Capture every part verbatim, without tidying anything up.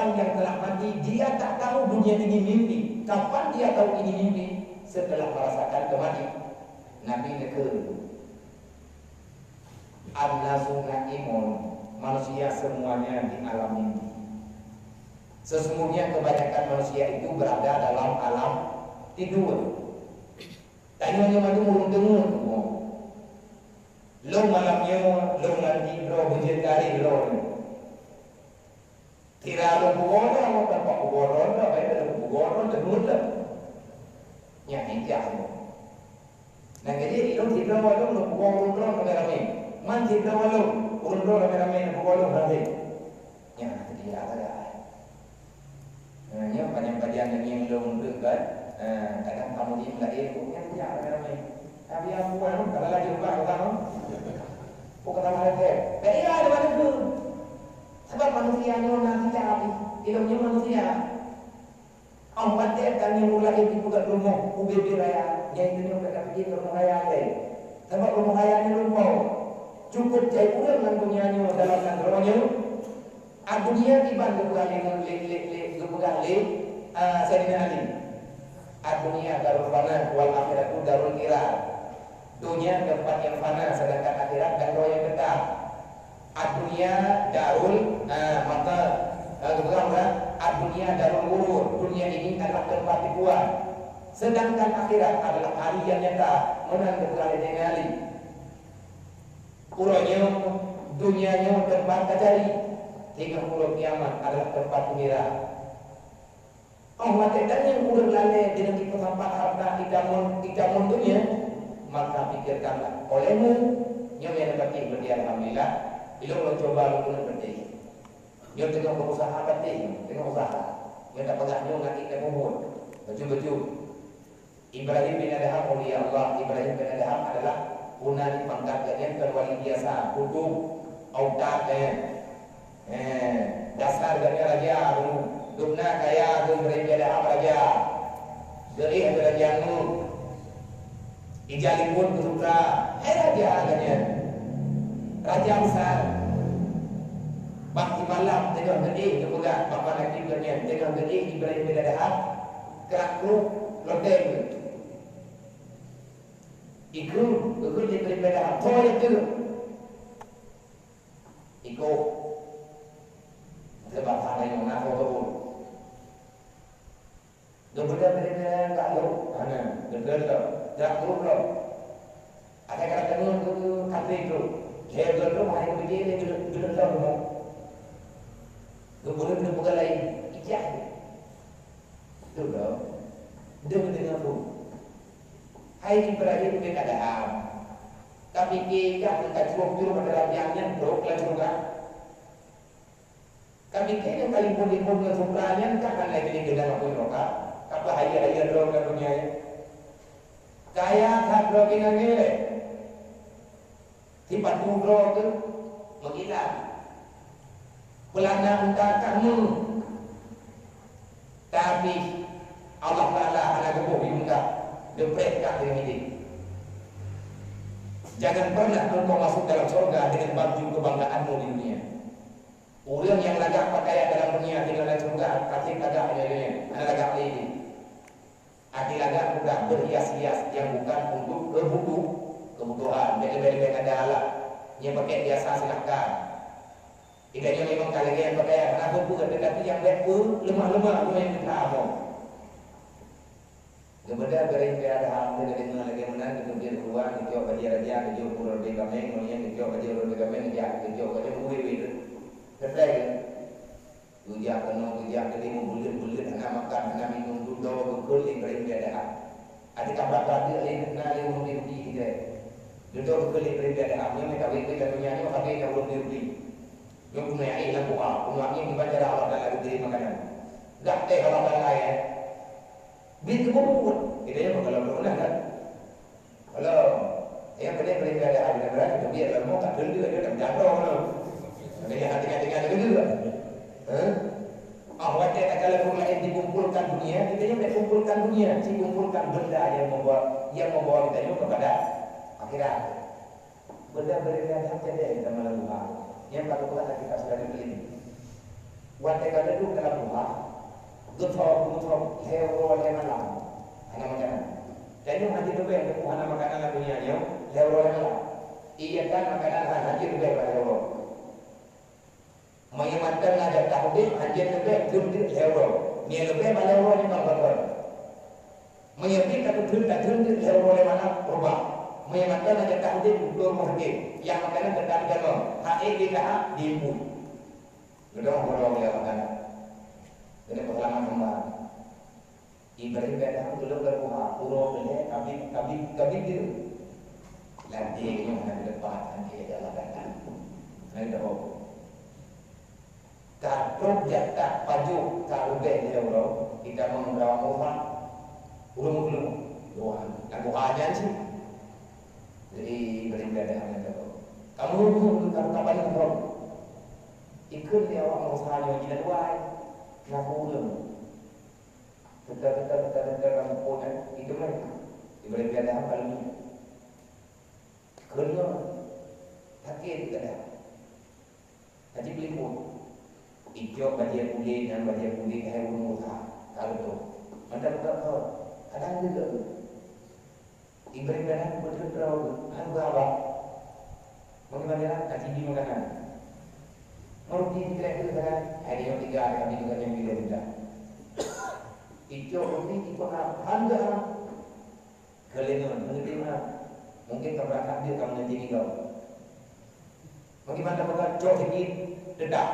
Yang telah mati, dia tak tahu dunia ini mimpi. Kapan dia tahu ini mimpi? Setelah merasakan kematian. Nabi neukheun, "An-nasu na'imun, manusia semuanya di alam mimpi." Sesungguhnya kebanyakan manusia itu berada dalam alam tidur. Tanyoe nyoe mandum ureueng deungon tuboh. Lôn malam nyoe, lôn ngon sidroe beujeuet garéh lôn. Sira lôn pugoe lôn, teumpat pugoe lôn, teumpat lôn pugoe lôn, teungeut lôn. Nyan ijak lôn. Nah, jadi lôn sidroe lôn, lôn pugoe ureueng droe ramé-ramé. Man sidroe lôn, ureueng droe ramé-ramé lôn pugoe lôn, ramé. Nyan, jadi ya, ya. Nah, nyoe pajan-pajan nyang lôn deungon, eh, kadang kamoe jih meulahé, oh, nyan, nyan, ramé-ramé. Tapi ya, bukan, kalau lagi ubah, kata, oh. Oh, kata, "Hai, hai." Tapi ya, ada mana tu? Sebab manusia nyoe na sifat, ilmu nyoe manusia. Orang patéh kan nyang meulahé di peugah rumoh, ubé-bé raya, nyang itu nyoe ka tapike rumoh raya, ya. Sebab rumoh raya nyoe rumoh. Cukup jai ureueng ngon donya nyoe dalam nanggroe nyoe. Ad-dunya kiban geupeugah lé, lé, lé, lé, geupeugah lé, ah, Saidina Ali. Ad-dunya darul fana wal akhiratu darul qirar. Donya teumpat nyang fana, sedangkan akhirat nanggroe nyang kekal. Ad-dunya darul, ah, mata, ah, geupeugah meunan, ad-dunya darul ghurur. Dunia ini adalah tempat tipuan. Sedangkan akhirat adalah hari yang nyata. Meunan geupeugah lé Saidina Ali. Uroe nyoe, donya nyoe teumpat tacari, teungoh uroe kiamat adalah teumpat peungira. Oh, watée tanyoe ureuëng lalée deungon jipeusampat hareuta itamon, itamon donya, maka pikirkanlah olehmu, nyoe nyang patéh beuti alhamdulillah, ilong lôn cuba lôn keuneuk beuti. Nyoe teungoh beurusaha patéh, teungoh usaha. Nyoe tapeugah nyoe ngon ié mubuet, beujeuet-beujeuet. Ibrahim bin Adham, aulia Allah, Ibrahim bin Adham adalah puna di pangkat gobnyan, kon wali biasa, kutub, autat, eh. Eh, dasar gobnyan raja dulu. Dubna kaya, Ibrahim bin Adham raja. Geuéh raja ngon. Ija likot keu sutra. Eh, raja gobnyan. Raja besar. Bak simalam teungoh geuéh geupeugah, bak malam gobnyan teungoh geuéh Ibrahim bin Adham. Krak-kruk lodeng. Ikeu, ikeu jih daripada apa itu? Ikeu. Lepas ada yang nak turun. Daripada mereka tak tahu, mana? Daripada tak turun lah. Ada kata-kata tu, kata itu. Dia tu tu, hari itu dia, dia tu, dia tu, dia tu. Geupeugah, geupeugah laén, ijak. Betul tak? Dia mendengar tu. Hai Ibrahim bin Adham, ka pike kah meukacuroh-curoh dalam nyang nyan trok lam syeuruga? Ka pike nyang ka limpon-limpon ngon sutra nyan kah hana jadi keunan apui neraka? Ka peuhaya-haya droe lam donya nyan? Kaya that droe keunan nyan lé. Sipatu droe keuh meugilat. Peulana unta kah meuh. Tapi Allah Taala hana geuboh di unta, geupreh kah deungon idéh. Jangan pernah engkau masuk dalam surga dengan baju kebanggaanmu di dunia. Ureuëng nyang lagak pakaian dalam dunia tinggai dalam surga, ka treb lagak nyoe, hana lagak lé idéh. Até lagak mudah berhias-hias yang bukan untuk kebutuh-, kebutuhan. Bèk leubeh-leubeh kada lah. Nyang pakèk biasa silahkan. Kita nyoe memang ka lagèe pakaian, hana peue-peue, tetapi nyang bèk peuleumah-leumah nyoe nyang teutamong. Geubeudôh garéh pih ada hal, geudeungoe lagèe meunan, geuteubiet keuluwa, geucok bajèe raja, geujok ureung leubeh kaméng, ngon nyang geucok bajèe ureung leubeh kaméng, geujak, geujok bajèe ureung leubeh. Selesai kan? Geujak keunoe, geujak keunoe, meubuleuen-buleuen, hana makan, hana minum, dudoe geukheun lé Ibrahim bin Adham. Até ka brat-brat lé, na lé ureueng Yahudi kitai. Dudoe geukheun lé Ibrahim bin Adham, nyoe mita wét-wét lam donya nyoe, sabe na ureueng Yahudi. Nyoe keunoe aé lam buah, keunoe angén, kiban cara Allah Taala geuteurimong makanan. Gak teh Allah Taala, ya. Bit keubuet. Kita nyoe kalau ureueng kan. Kalau, ya, pada mereka ada hal yang berat, tapi ya, kalau mau tak dulu, dia tak jatuh, no. Ada yang hati-hati ada dulu. Hah? Ah, watèe takalon ureueng laén dikumpulkan dunia, kita nyoe kumpulkan dunia, dikumpulkan benda yang membawa, yang membawa kita nyoe kepada akhirat. Benda-benda yang tak ada dalam alam Tuhan. Yang patut kita sudah dibeli. Ka duek dalam rumah, geuthob, geuthob, lhèe uroe lhèe malam, hana makanan. Tanyoe hana leubeh, hana makanan lam donya nyoe, lhèe uroe lhèe malam. Iya kan makanan hana leubeh bak lhèe uroe. Meunyoe mantong na jatah udép, hanjeuet leubeh, deuh-deuh lhèe uroe. Meunyoe leubeh bak lhèe uroe nyoe kon-kon. Meunyoe pih ka teutheun, ka teutheun deuh lhèe uroe lhèe malam, rubah. Meunyoe mantong na jatah udép, dua rumoh sakét. Nyang makanan teutap jaga. Hak ék di taha, diimpun. Geudong uroe nyang makanan. Keuneuk peuseulamat teuma. Ibrahim bin Adham geulong lam guha, uroe keulhèe kabit, kabit, kabit deuh. Lam ié nyoe hana geuleupah, lam ié Allah datang. Hana geuleupah. Ka trok jatah pajoh ka leubeh lhèe uroe, itamong lam guha, ureueng meugeulong. Doa, lam guha nyan cit. Jadi, Ibrahim bin Adham nyan kata, "Kamu ureueng, kamu kapan ureueng?" Ikheun lé awak Musa nyoe jilaluai, ngaku ureueng. Teuka, teuka, teuka, teuka lam buku nyan, itu mah. Ibrahim bin Adham kalau ni. Kheun nyoe, sakét teuka dah. Ka jipeulimbot. Icok bajèe kulét nyan, bajèe kulét hai ureueng Musa, ka reutôh. Mantong teuka kheun, kadang geugeuh. Ibrahim bin Adham beutôi droe, hana geuhaba. Bagaimana? Ka jibi makanan. Meureuti sikrek keu sagai, hai deungoe tiga, kami juga nyang bileuh dah. Icok reuti jipeugah, hana geuhaba. Keuleungon, meungeudéh meunan. Mungken ka beurangkat jeuet ka meuneuti nibak. Bagaimana peugah, cok sikit, teudak.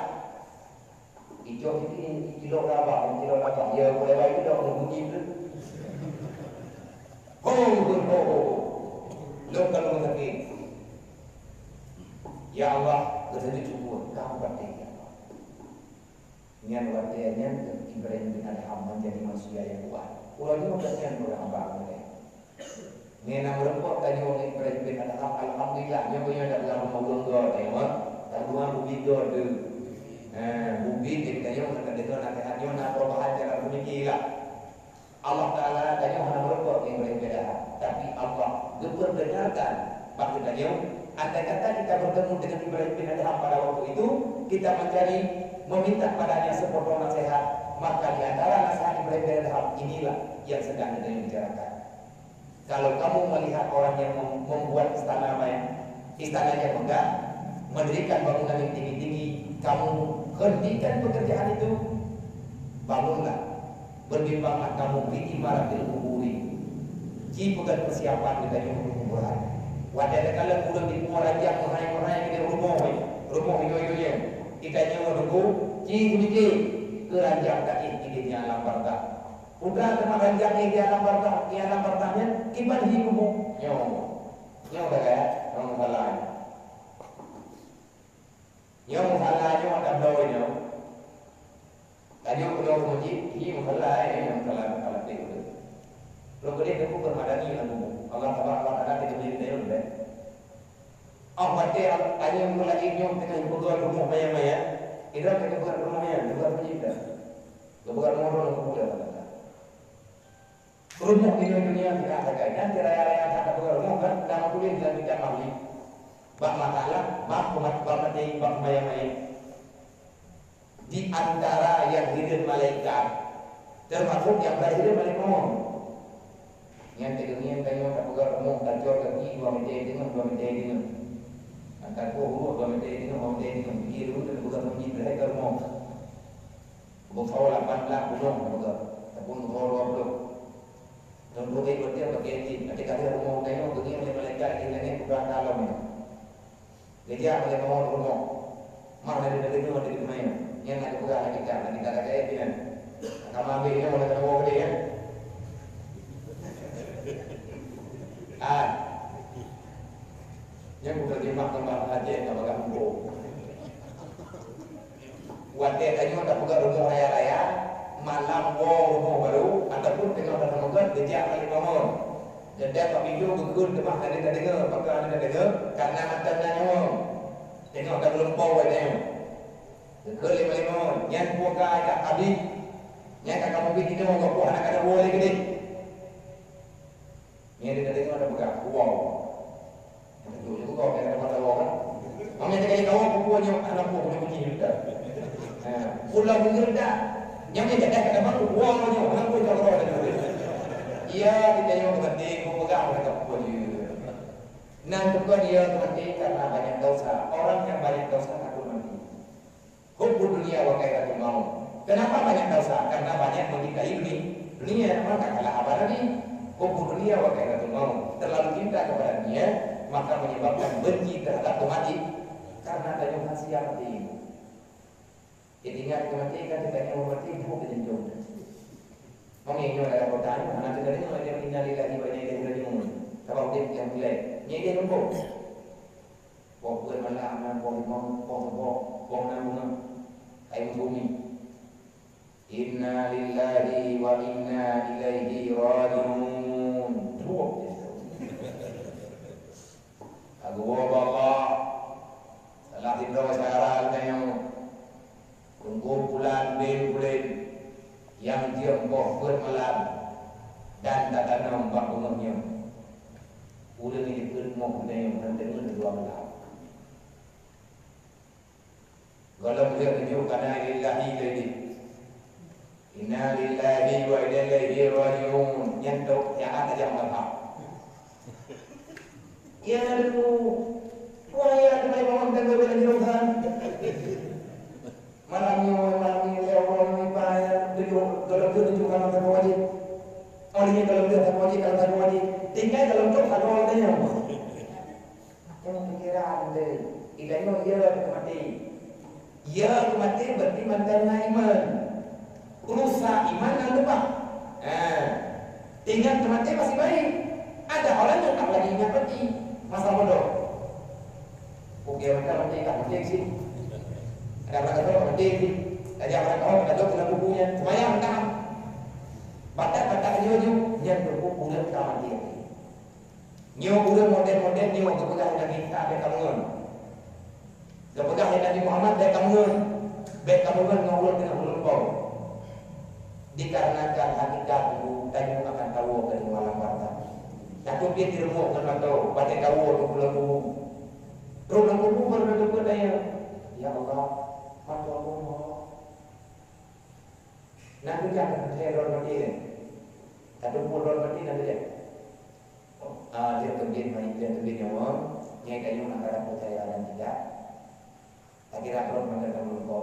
Icok sikit, cilok laba, cilok laba. Ya, boleh baik tu dah bunyi tu. Ho, ho, ho, ho. Lôn ka lôn sakét. Ya Allah, geutanyoe syukur, ka kupatéh, ya Allah. Nyan watèe nyan Ibrahim bin Adham menjadi manusia yang kuat. Uroe nyoe ka nyan ureueng haba ulèe. Nyan na meureumpok tanyoe ngon Ibrahim bin Adham, alhamdulillah, nyoe meunyoe dak lam rumoh ulôn goe tanyoe, tanyoe bubi goe tu. Ha, bubi, jadi tanyoe ka tadeungoe naseuhat nyoe na perubahan cara pemikir lah. Allah Taala tanyoe hana meureumpok ngon Ibrahim bin Adham, tapi Allah geupeurdengarkan bak geutanyoe. Andai kata kita bertemu dengan Ibrahim bin Adham pada waktu itu, kita mencari, meminta padanya sepotong nasihat, maka di antara nasihat Ibrahim bin Adham inilah yang sedang geutanyoe bicarakan. Kalau kamu melihat orang yang mem-, membuat istana mewah, istana yang megah, mendirikan bangunan yang tinggi-tinggi, kamu hentikan pekerjaan itu, bangunlah, berbimbanglah kamu fi imaratil quburi. Ci peugah persiapan geutanyoe untuk kuburan. Watèe takalon ureueng di kuburan jak meuhai-meuhai di rumoh, rumoh nyoe-nyoe, geutanyoe ruku, ci seumike keu ranjang taéh di dunia alam barzakh. Peue teuma ranjang nyan di alam barzakh, di alam barzakh nyan, kiban hi rumoh. Nyoe. Nyoe ka gaya, nyoe masalah nyoe. Nyoe masalah nyoe ata bloe nyoe. Tanyoe keunoe meuji, hi masalah, eh, nyoe masalah, masalah teuh. Lôn keudeh teupeu peumadani lam rumoh. Allah Taala, Allah Taala teuh geubri tanyoe leubeh. Oh, watèe tanyoe meulakèe nyoe teungoh geupeugöt rumoh maya-maya. Idroe ka geupeugöt rumoh maya, geupeugöt meuji dah. Geupeugöt rumoh droe geupeugöt Allah Taala. Rumoh di dunia tidak sagai. Nyan di raya-raya that tapeugah rumoh kan, dan tuléh dalam kitab Mahli. Bak masalah, bak umat, bak maté, bak maya-maya. Di antara yang hireuen malaikat, termasuk yang brat hireuen malaikat maut. Nyan teudeungieng tanyoe tapeugah rumoh, tacor gaki dua meter teungoh, dua meter teungoh. Takoh rumoh dua meter teungoh, dua meter teungoh. Pikir dulu, tapeugah meuji beuhai ka rumoh. Beusoe lapan blah bunoe, beutôi. Ataupun beusoe dua ploh. Ngon buet-buet dia bagi jin. Até ka lheueh rumoh geutanyoe, geungieng lé malaikat di langét, peugah ka lom nyoe. Geujak lé mawöt rumoh. Mah laju tadeungoe di teumanyong. Nyan na geupeugah lé kita, lé kita ka kayém nyan. Ka meuabéh nyoe lé tawoe keudéh nyan. Ah. Nyan bukan jeumaah teuma hajat ka bagah muphom. Watèe tanyoe tapeugöt rumoh raya-raya, malam woe rumoh barô, ataupun teungoh tapeugöt geujak bak imam. Jadi, apabila geukheun teuma hana tadeungoe, maka hana tadeungoe, karena mata na nyoe. Teungoh tageulumpoe watèe nyoe. Geukheun lé imam, nyan peue ka habéh. Nyan ka kamoe bit inoe, gob hana ka tawoe lé keudéh. Nyan tadeungoe tapeugah, "Wow." Beutôi juga kau kena dapat tahu kan. Mami tadi kau buku nyoe anak buah boleh bunyi juga. Pulau Meunyeureudak. Nyang nyan jadah ka tamong, woe nyoe, hana peue ka keudroe laju. Ya, kita nyoe keumaté, peugah lagèe peue jeuet. Nan teuka dia keumaté karena banyak dosa. Orang yang banyak dosa takut mati. Hubbu dunia wa kairatul maut. Kenapa banyak dosa? Karena banyak mencintai duni-, dunia, maka kalah haba Nabi. Hubbu dunia wa kairatul maut. Terlalu cinta kepada dunia, maka menyebabkan benci terhadap kemati-, karena tanyoe hana siap mati. Jadi ingat kematian kan, kita nyoe mati, buet keujeunjong. Mami nyoe dalam kota nyoe, hana teudeungoe lagèe innalillahi wa inna ilaihi raji'un. Sabab udép nyang ilai. Nyan dia nunggu. Boh peuet malam, boh limong, boh seuboh, boh nam beungoh. Hai bumi. Inna lillahi wa inna ilaihi raji'un. Duek je. Lagu woe bak Allah. Salah sidroe syedara geutanyoe. Teungku Pulan bin Pulan nyang jeuet boh peuet malam dan tatanom bak beungoh nyoe. Ureueng nyang jeuet moh geutanyoe hana deungoe dua malam. Gohlom jeuet tuju kana lillahi lagi. Inna lillahi wa inna ilaihi raji'un. Nyan tu nyang akan tajam mazhab. Ya dulu. Wah, ya, kembali bangun dan gue bilang jurungan. Malam nyoe, malam nyoe, ya Allah, ni payah. Tuju, gohlom jeuet tuju kana satu wajib. Oh, ini gohlom jeuet satu wajib, kana satu wajib. Tinggai gohlom jeuet satu wajib. Nyoe pikiran deh. Geutanyoe ya keu maté. Ya keu maté berarti mantan na iman. Rusak iman nyang leubah. Ha. Ingat keu maté masih baik. Ada orang yang tak lagi ingat mati. Masa bodoh. Oke, maka maté tak maté sih. Ada orang kata maté sih. Ada orang kata kena bukunya. Semayang tak. Batak-batak nyoe nyoe yang berbuku dan tak mati. Nyoe ureueng model-model nyoe geupeugah lé Nabi Isa, "Bèk kameungon." Geupeugah lé Nabi Muhammad, "Bèk kameungon." Bèk kameungon ngon ureueng keuneuk ulôn po. Dikarenakan hakikat tuboh tanyoe akan tawoe keu alam barzakh. Takot pih teureumok ngon mata, watèe tawoe keu pulang kubu. Trok lam kubu baru tateupeue tanyoe, "Ya Allah, mata ulôn ho?" Nah, tu jangan percaya dalam hati. Satu pun dalam hati nak kerja. Ah, dia teubiet mai, dia teubiet nyawa, nyan tanyoe antara percaya dan tidak. Akhirnya terus macam kamu lupa.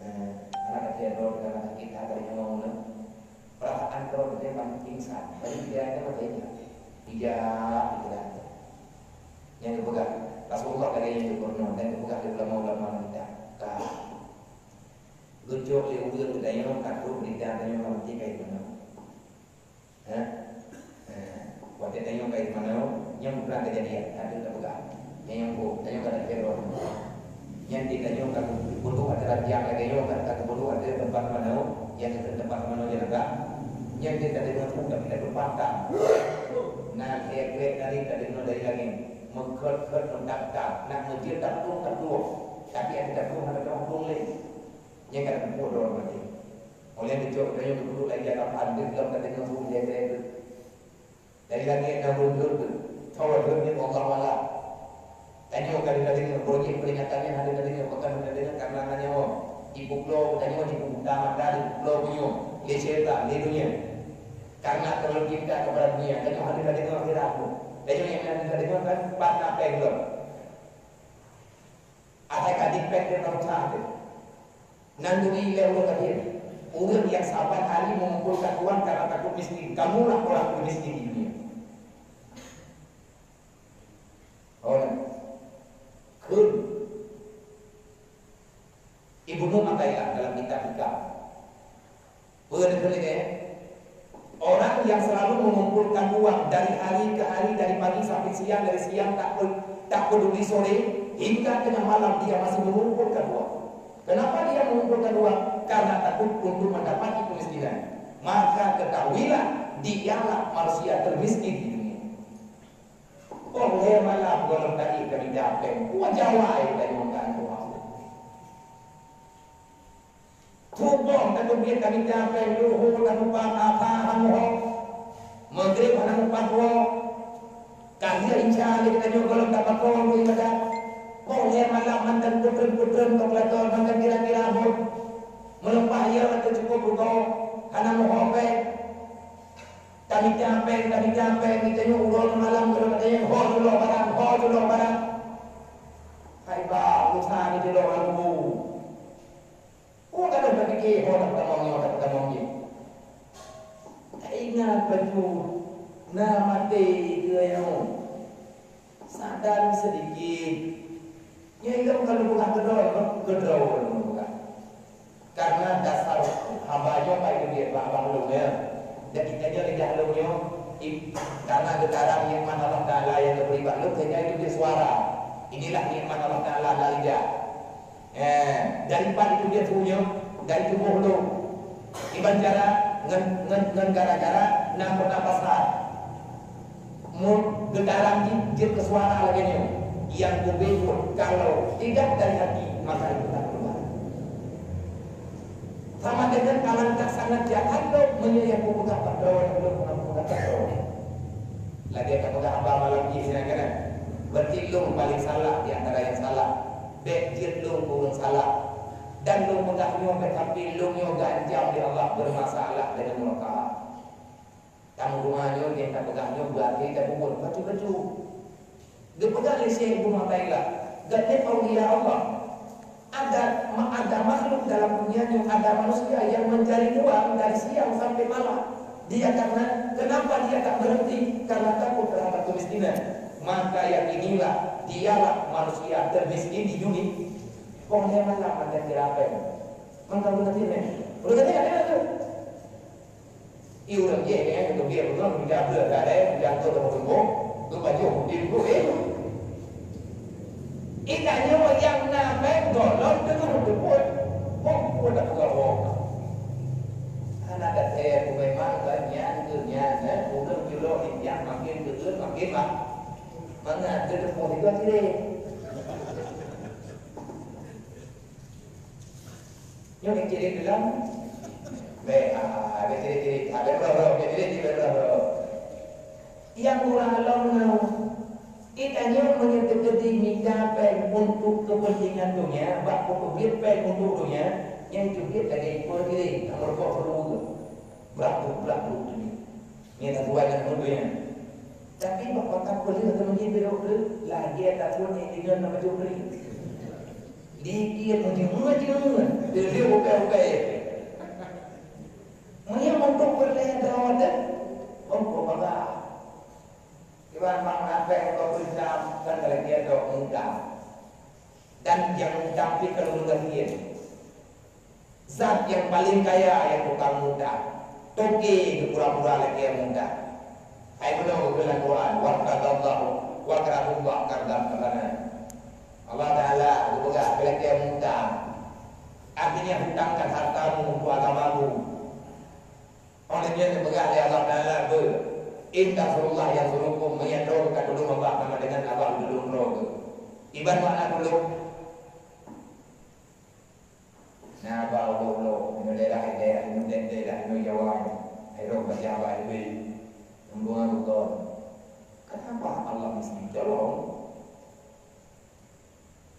Eh, anak kecil terus dengan sakit hati nyawa mula. Perasaan terus dia paling pingsan. Tapi dia ada macam ini. Tidak, tidak. Yang kepegang. Rasulullah kali yang dikurnia dan kepegang di ulama-ulama kita. Kah. Geucok lé ureueng geutanyoe ka trok di dalam tanyoe lam até kayèe manoe. Hah? Eh, watèe tanyoe kayèe manoe, nyan bukan keujadian, ka trok tapeugah. Nyan nyang boh, tanyoe ka tapeugah. Nyan di tanyoe ka geubodoh ateueh ranjang lagèe nyoe, ka geubodoh ateueh teumpat manoe, nyang keuh teumpat manoe jalan ka. Nyan di tadeungoe pun tapi tak teumpat ka. Nah, krek-krek tadi tadeungoe dari langèt. Meukhot-khot meutab-tab, nak meujeuet taplueng-taplueng. Tapi ateueh taplueng hana taplueng lé. Nyang ka teupeu droe maté. Oleh geucok tanyoe geuduek lagèe lam pandeuet lom ka teungoh su lhèe-lhèe geuh. Dari langèt na rhot-rhot geuh, tho rhot nyoe Allah Taala. Tanyoe ka lheueh tadeungoe, projek peringatan nyan hana tadeungoe, pakon hana tadeungoe, karena na nyawa. Jipuklo tanyoe, jipubuta mata, jipuklo tanyoe lé syaitan, lé donya. Karena terlalu cinta kepada dunia, tanyoe hana tadeungoe akhirat pun. Tanyoe nyang hana tadeungoe kan pat na péng lom. Asai ka dipék dan berusaha tu. Nan turi lé ureueng kafir. Ureueng nyang saban hari mengumpulkan uang karena takut miskin. Kamulah orang miskin di dunia. Oh, nah. Kheun. Ibnu Athaillah dalam kitab Hikam. Peue neupeuleueh? Orang yang selalu mengumpulkan uang dari hari ke hari, dari pagi sampai siang, dari siang tak pe-, tak peduli sore, hingga tengah malam dia masih mengumpulkan uang. Kenapa dia mengumpulkan uang? Karena takut untuk mendapati kemiskinan. Maka ketahuilah, dialah manusia termiskin di dunia. Oh, lhèe malam gohlom tadi kami dapet. Wah, Jawa, eh, tadi makan tu. Suboh tateubiet kami capée, luhô talupa, asa hana ho. Maghrib hana meupakoe. Ka lheueh Isya lé geutanyoe gohlom tapakoe keu ibadat. Poh lhèe malam mantong peutrön-peutrön kalkulator mantong kira-kira abot. Kaya ka teucukôp rugoe, hana meuho péng. Tamita péng, tamita péng, geutanyoe uroe ngon malam keudroe, geutanyoe ho jeuet lom barang, ho jeuet lom barang. Hai bah, usaha geutanyoe lom lam kubu. Peue ka lheueh tapike ho tapeutamong nyoe, tapeutamong jih. Taingat bacut na maté keu nyoe. Sadari seudikit. Nyoe ilôn ka lôn peugah keudroe, keudroe lôn peugah. Karena dasar haba nyoe ka iteubiet bak abah lôn, ya. Dan geutanyoe lidah lôn nyoe, i-, karena geutarang nikmat Allah Taala nyang geubri bak lôn, sehingga iteubiet suara. Inilah nikmat Allah Taala lam lidah. Eh, dari pat itu dia punya, dari tuboh lôn. Iban cara ngon, ngon, ngon gara-gara na pernapasan. Mun geutarang jih jeuet keu suara lagèe nyoe, nyang geubri buet, kalau tidak dari hati, maka itu tak keluar. Sama dengan alangkah sangat jahat lom meunyoe nyang kupeugah bak droe, nyang lôn peugah bak droe. Lagèe ka peugah haba malam jih nyan kan? Berarti lôn paling salah di antara nyang salah. Bèk jeuet lôn keu ureueng salah. Dan lôn peugah nyoe bèk sampai lôn nyoe geuancam lé Allah bermasalah dengan murka. Tamu doa nyoe nyang tapeugah nyoe berarti tapeubuet bacut-bacut. Geupeugah lé Syekh Ibnu Athaillah, geutanyoe aulia Allah. Ada, ma-, ada makhluk dalam dunia nyoe, ada manusia yang mencari uang dari siang sampai malam. Dia karena, kenapa dia tak berhenti? Karena takut terhadap kemiskinan. Maka yakinilah, dialah manusia termiskin di dunia. Kong dia malam ada jerapeng. Maka benar dia, eh. Udah tadi ada tu. Ié ureueng jéh nyan geuteubiet beungoh meuja bleuet gadai, meuja trok lam seumbong, geupajoh di gurèe. Ié tanyoe nyang na mèng gohlom teungoh teubuet, oh, peue tapeugah woe. Hana that-that, memang ban nyan keu nyan, eh, ureueng julok injak makin geugeut makin ma-, mangat, geuteupeue sigoe sireh. Nyoe nyang cirit dalam. Bèk, ah, bèk cirit-cirit. Ah, bèk bro-bro, bèk cirit-cirit, bèk bro-bro. Nyang murah lom nyoe. Geutanyoe meunyoe teukeudi mita péng untuk kepentingan dunia, bak peuteubiet péng untuk dunia, nyan teubiet lagèe ikeu diri, ka meurumpok keuluwarga. Brak-bruk, brak-bruk teubiet. Nyan sesuai dengan dunia. Tapi bak mata peuleueh teumeuji pih rot lagèe takot nyang deungon nama juri. Dikit meujeumeu-jeumeu, deuh bukai-bukai. Meunyoe untuk peureulèe droe teuh, oh, peugah. Iban mak naféh keu peundam kan lagèe dok mudam. Dan nyang mudam pih keu lôn gasien. Zat nyang paleng kaya nyang tukang mudah, toke geupura-pura lagèe mudah. Hai meunoe geukheun lam Quran, "Wa qardallahu, wa qardallahu qardan hasana." Allah Taala geupeugah lagèe mudah. Artinya, hutangkan hartamu untuk agamaku. Óh lheueh nyan geupeugah lé Allah Taala, "Beu, in tansurullah yansurkum, meunyo droe ka tulông Allah, sama dengan Allah tulông droe." Iban makna tulông. Na ba ulo-ulo, inoe daerah, daerah, inoe daerah, inoe Jawa nyoe. Hai roh baca ba S B, rombongan ulôn. Kenapa Allah mesti tolong?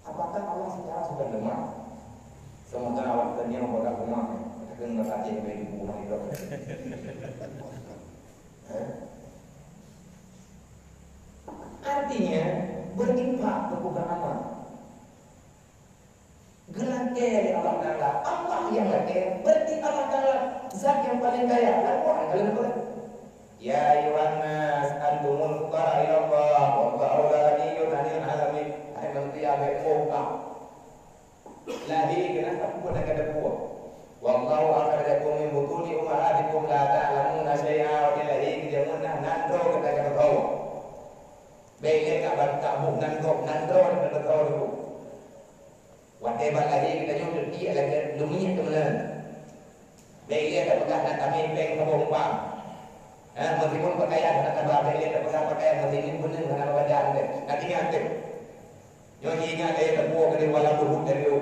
Apakah Allah sekarang sudah lemah? Sementara waktunya membuat rumah, katakan mata Aceh sampai di rumah itu. Eh? Artinya, berinfak kepada amal. Geulakèe lé Allah Taala. Allah nyang lakèe, berarti Allah Taala zat nyang paleng kaya. Lam Quran ka lheueh geupeugah, "Ya ayyuhan nas, antumul fuqara ila Allah, wallahu huwal ghaniyyul 'alamin." Hai manusia, bèk muphom. Lahé keunan ka peubuet nyang ka teupeue. "Wallahu akhrajakum min butuni ummahatikum la ta'lamuna syai'a." Watèe lahé keu jameun na, nan droe gata ka teuthô. Bèk lé ka ban ka boh nan gob, nan droe gata teuthô. Watèe ban lahé geutanyoe teubiet lagèe leumiek teumeunan. Bèk lé tapeugah na tamè péng saboh umpang. Ha, meskipun pakaian hana taba, bèk lé tapeugah pakaian meusimin beuneueng hana meubadan teuh. Na ingat teuh. Nyoe ingat lé teupeue keu di walau luhut dari u.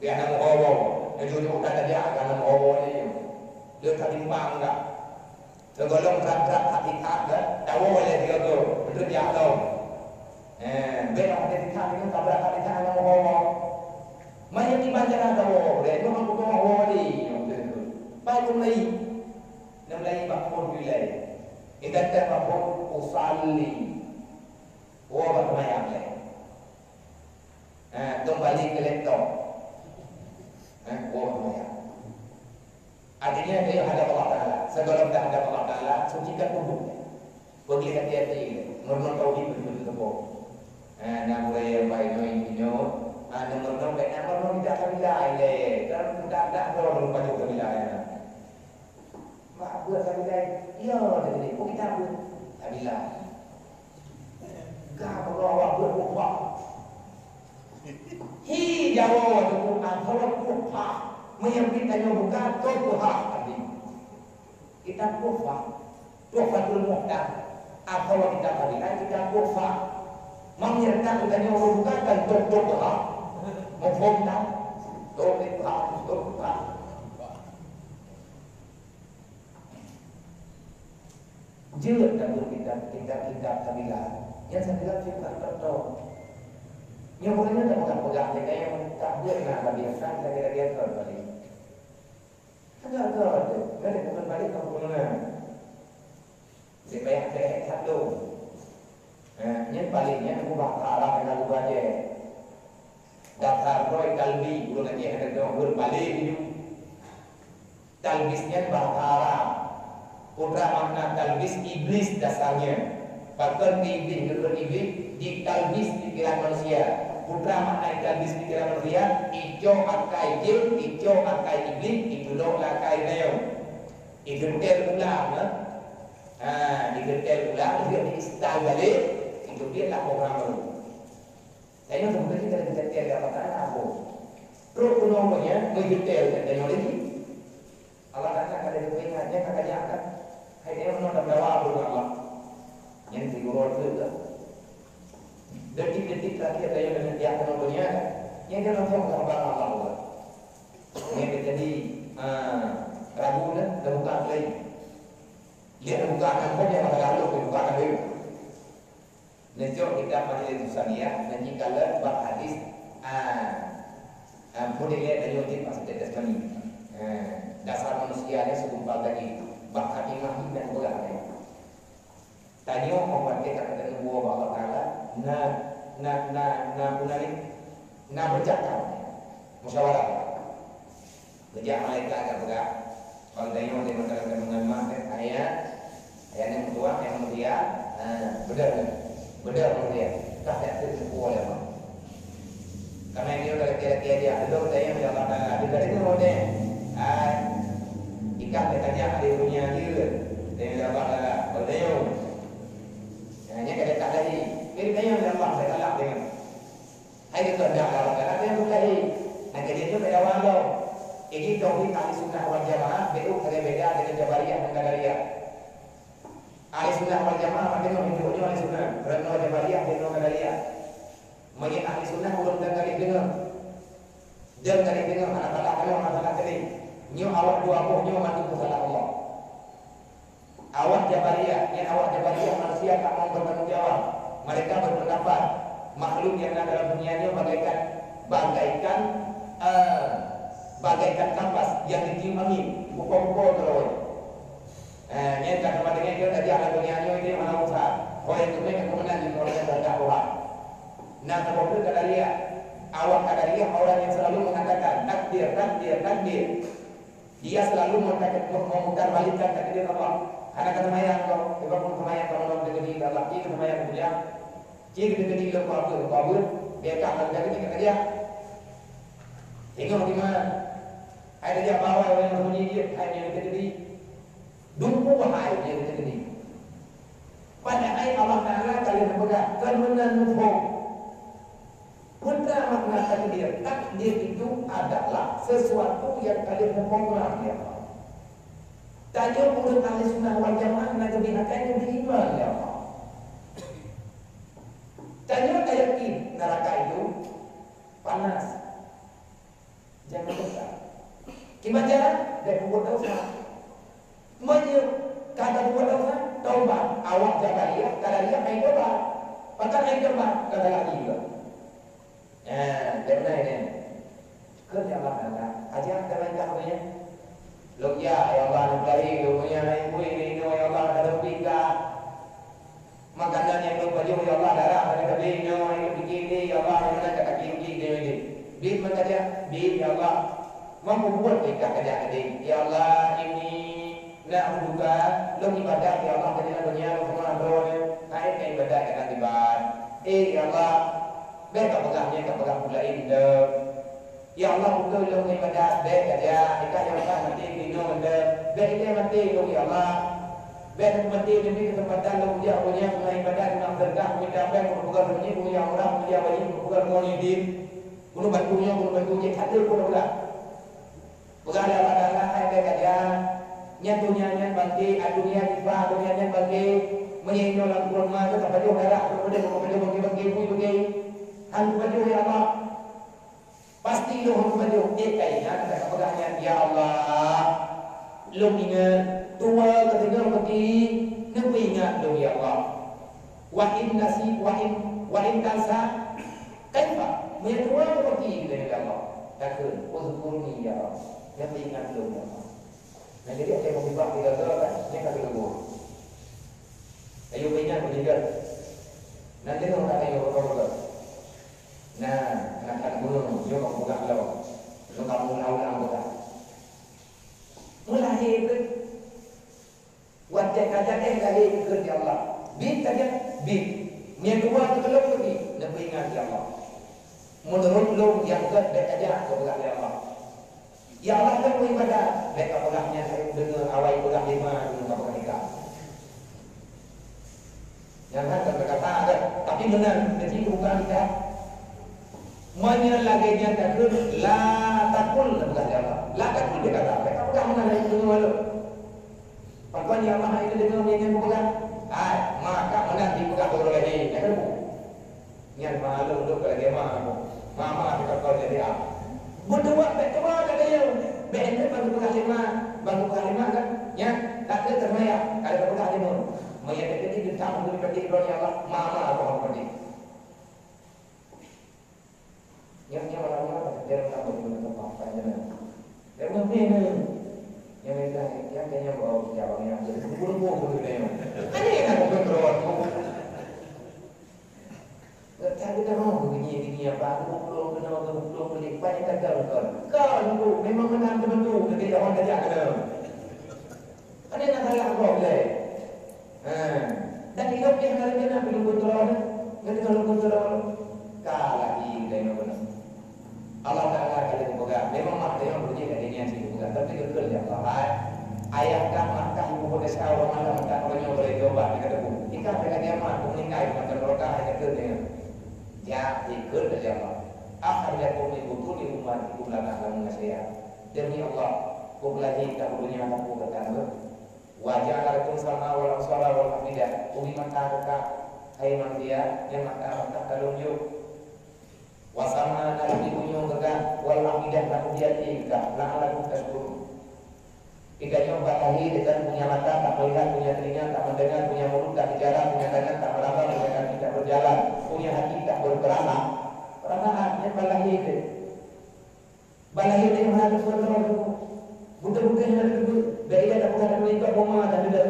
Biar hana meuhobo. Nyoe jujur ka tajak ka hana meuhobo lé. Lé ka timbang ka. Sigohlom brat-brat that ikat, tawoe lé sigoe, beutôi jak lom. Eh, bèk watèe ikat nyoe tabrat that ikat hana meuhobo. Meunyoe kiban cara tawoe, lé nyoe hana meuhobo lé. Idak teuh mafhum usalli. Woe bak seumayang lé. Ha, keumbali keu laptop. Ha, woe bak seumayang. Artinya, kayue hadap Allah Taala. Sigohlom tahadap Allah Taala, sucikan tuboh. Beugléh hati-hati, meurunoe tauhid beutôi-beutôi. Ha, na gurée nyang baik nyoe, nyoe. Ha, na meurunoe, na meurunoe tidak tabilai lé. Kan tidak, tidak droe pajoh tabilai. Mak buet tabilai, iya, jadi, oh, kita buet tabilai. Ka Allah buet upah. Hi, Jawa tu, ah, kalau upah. Menyambit tanyoe bukan, tu upah, tadi. Kita upah. Tuhfatul Muhtaj. Atau kita tabilai, kita upah. Menyerta kita nyoe bukan, kan tu upah. Mafhum tak? Tu upah, tu upah. Jeuet tabuet kitab, kitab-kitab tabilai. Nyang tabilai cit tak tôh. Nyoe ureueng nyoe tapeugah-peugah, lagèe nyang tabuet na tabilai, lagèe-lagèe kon tadi. Agak-agak aja. Nyan bukan balik kampung na. Di payah-payah satu. Eh, nyan paling nyan ubah Arab dengan ubah je. Dasar droe talbi, ureueng Aceh ada droe berbalik nyoe. Talbis nyan bahasa Arab. Peue makna talbis? Iblis dasarnya. Pakon keu iblis, geukheun iblis, ditalbis pikiran manusia. Peue makna ditalbis pikiran manusia? Icok akai jin, icok akai iblis, itulok lé akai rayeuk. Igeutel ulang, eh. Ha, igeutel ulang, dia diinstal balik, itu dia lah orang baru. Tanyoe sebenarnya kalau kita tiada apa-apa, apa? Terus keunoe nyan, meugeutée tanyoe lagi. Allah Taala kada geupeugah, nyan ka kajak kan? Hai tanyoe nyoe tanggawa Allah. Nyan sigurô treuk lah. Detik-detik terakhir tanyoe deungon tiap keunoe nyan, nyan dia langsung gambar Allah Allah. Nyan dia jadi, ah, ragu dah, dah buka lain. Dia dah buka kan, dia masalah Allah, dia buka kan dia. Neujok kitab Majalis Insaniah, neuji kalon bak hadis, ah, ah, peue lé tanyoe jeuet maksud Testimoni. Ah, dasar manusia nyan segumpal daging. Bak khatimah nyan peugah lé. Tanyoe umat teuka keuneuk woe bak Allah Taala, na, na, na, na peue nan nyan? Na beucakap. Musyawarah. Geujak malaikat ka peugah, "Bang tanyoe di mata kandungan mak, ayah, ayah ni meutuah, ayah manusia, ha, beudôh ni, beudôh manusia, kah dak teupeue lé mak." Karena dia udah laki-laki aja, belum saya udah bakal ada dari tu deh. Hai, ikan dia tanya ada punya dia, dia udah bakal ada, kalau dia, hanya kada tak lagi, jadi saya udah bakal salah dengan. Hai, keukeundak Allah Taala nyang mustahil. Nyang keuneuk nyoe beda wang lom. Jadi, tauhid Ahli Sunnah wal Jamaah beu lagèe beda deungon Jabariyah dan Qadariyah. Ahli Sunnah wal Jamaah mantong nyoe, nyoe Ahli Sunnah, droeneuh Jabariyah, droeneuh Qadariyah. Meunyoe Ahli Sunnah ureueng dan garis deungoe. Dan garis deungoe, hana salah keunoe, hana salah keudeh. Nyoe awak dua boh nyoe mandum peusalah Allah. Awak Jabariyah, nyan awak Jabariyah manusia tak mau bertanggung jawab. Mereka berpendapat, makhluk yang ada dalam dunia nyoe bagaikan, bagaikan, eh, bagaikan kapas yang ditiup angin, bukon-bukon keudroe. Eh, nyan ka teuma deungoe nyoe tajak lam dunia nyoe, nyoe hana urusan. Ho nyang teumé ka keumeunang di orang yang berhak. Nah, saboh Qadariyah. Awak Qadariyah orang yang selalu mengatakan, "Takdir, takdir, takdir." Dia selalu mengatakan, mem-, memutarbalikkan takdir Allah. Hana ka seumayang kau, sebab kau seumayang kau nolong diri Allah. Cit seumayang dia. Cit diri lo kau apa, kau apa. Dia tak ada diri kata dia. Tengok di mana. Hai dia bawa orang yang berbunyi dia, hai dia kata diri. Dumpu hai dia kata diri. Padahai Allah Taala ka lheueh geupeugah, "Kon meunan muphom." Peue makna takdir? Takdir itu adalah sesuatu yang ka lheueh muphom lé Allah. Tanyoe ureueng Ahli Sunnah wal Jamaah na geubri akai, geubri iman lé Allah. Tanyoe tayakin neraka itu panas. Jangan dosa. Kiban cara? Bèk peubuet dosa. Meunyoe ka tapeubuet dosa, taubat. Awak Jabariyah, Qadariyah hai taubat. Pakon hai taubat? Ka galak jiba. Nah, dan lain-lain. Keu Allah Taala, aja ka lain dah punya. Lôn ya, ya Allah, nak lari, lôn punya, hai, bui, ni, ya Allah, ada lebih dah. Ya Allah, darah hana tabi nyoe, ayo bikin deh, ya Allah, hana ka tabi bikin deh. Bit meutajak, bit, ya Allah. Mampu buat kita kajak tadi. Ya Allah, ini nak buka, lom ibadat, ya Allah, kajak dunia, rumah, roh, hai ka ibadat, kajak ibadat. Eh, ya Allah, bèk ka peugah nyan, ka peugah pula indah. Ya Allah, ukeue lôn ibadat, bèk kajak, ikah nyang ka maté keunoe mandum, bèk ilèe maté lôn, ya Allah. Bèk lôn maté, neubri keuseumpatan lôn ujak ureueng nyang teungoh ibadat, teungoh seudeukah, mita bèk, keuneuk peugah lôn nyoe, keuneuk nyang murah, keuneuk nyang wajéb, keuneuk peugah lôn nyoe idin. Keuneuk bantu nyoe, keuneuk bantu jih, ka lheueh keuneuk peugah. Peugah lé Allah Taala, hai bèk kajak, nyan donya nyan bangke, donya jifa, donya nyan bangke. Meunyoe inoe lam kureueng ma, teuka pajoh darah, teuka pajoh, teuka pajoh bangke-bangke, bui-bui. Han kupajoh, ya Allah. Pasti lôn hana meupajoh, ék ka ingat, ka peugah nyan, "Ya Allah, lôn ingat, tuha ka deungoe peuti, neupeuingat lôn, ya Allah. Wa in nasi, wa in, wa in tansa, kaifa?" Meunyoe tuha ka peuti, ya Allah, takheun, "Uzkurni, ya Allah, neupeuingat lôn, ya Allah." Nah, jadi, ada musibah di Gaza, kan? Dia kata dulu. Ayo, ingat, meninggal. Nanti orang kata, "Ayo, orang, orang." Nah, nak, nak bunuh, dia orang buka lawan. Dia orang buka lawan, buka. Mulai itu. Watèe ka jadeh lahé keu Allah, bit saja, bit. Nyang dua teukeulong lagi, neupeuingat lé Allah. Meunurot lôn nyang gèt bèk tajak keu peugah lé Allah. Ya Allah, lôn meuibadat, bèk ka peugah nyan, hai deungoe awai peugah lima, deungoe ka peugah tiga. Nyan kan kata-kata ada, tapi meunan, jadi bukan kita. Meunyoe lagèe nyan takheun, la takul, peugah lé Allah. La takul dia kata, bèk ka peugah meunan, hai deungoe lôn. Pakon ya Allah, hai deungoe meunyoe nyan kupeugah? Hai, maka meunan jipeugah uroe lagèe nyan, kan? Nyan malu dok lagèe ma aku. Mama kita kau jadi ah. Beudua bèk keuma ka dayeuh. Bèk nyan bang peugah lima, bang peugah lima kan? Nyan, tak ada termaya, kalau peugah lima. Maya tadi kita tak mau dipati ya Allah, mama aku mau pati. Nyoe, nyoe, orang nyoe, dia orang tak boleh minta maaf, kan, jangan. Dia orang ni, ni. Yang mereka, yang kayaknya bawa siapa ni, yang jadi guru-guru pun dia yang. Ada yang nak kontrol aku. Tak ada orang begini, begini apa, aku belum kenal, aku belum beli, banyak gagal kau. Kau ni, memang menang betul, tapi orang tak jaga. Hana na salah gob lé. Ha. Dan ingat pih ngon lagèe na pih lôn kontrol, ngon lôn kontrol. Ka lagi lé ngon. Allah Taala ka lheueh geupeugah, memang mak teuh nyang beujeuet lagèe nyan cit geupeugah, tapi geukheun lé Allah, hai, ayah kah, mak kah, ibu kah, desya ureueng malém, kah ureueng nyoe boleh taubat, kata Teungku. Jika ada kiamat, kau meninggai, macam neraka, kata dia. Ya, ikut saja Allah. Akhrajakum min butuni ummahatikum la ta'lamuna syai'a. Demi Allah, ku beulahé ka u donya tanpa gata. Wa ja'ala lakum sam'a wal absara wal af'idah. Ubé mata gata, hai manusia, nyang mata, mata ka lôn yôh. Wa sam'a, na ubé tunyong gata, wal af'idah, na ubé até gata, la'allakum tashkurun. Geutanyoe bak lahé teuh kan punya mata, tak melihat, punya telinga, tak mendengar, punya mulut, tak bicara, punya tangan, tak meraba, punya kaki, tak berjalan, punya hati, tak berperasaan. Perasaan, nyan bak lahé teuh. Bak lahé teuh hana teupeue droe teuh. Beutôi-beutôi hana teupeue. Bèk ilèe tapeugah teupeue ikot boma dan deuh.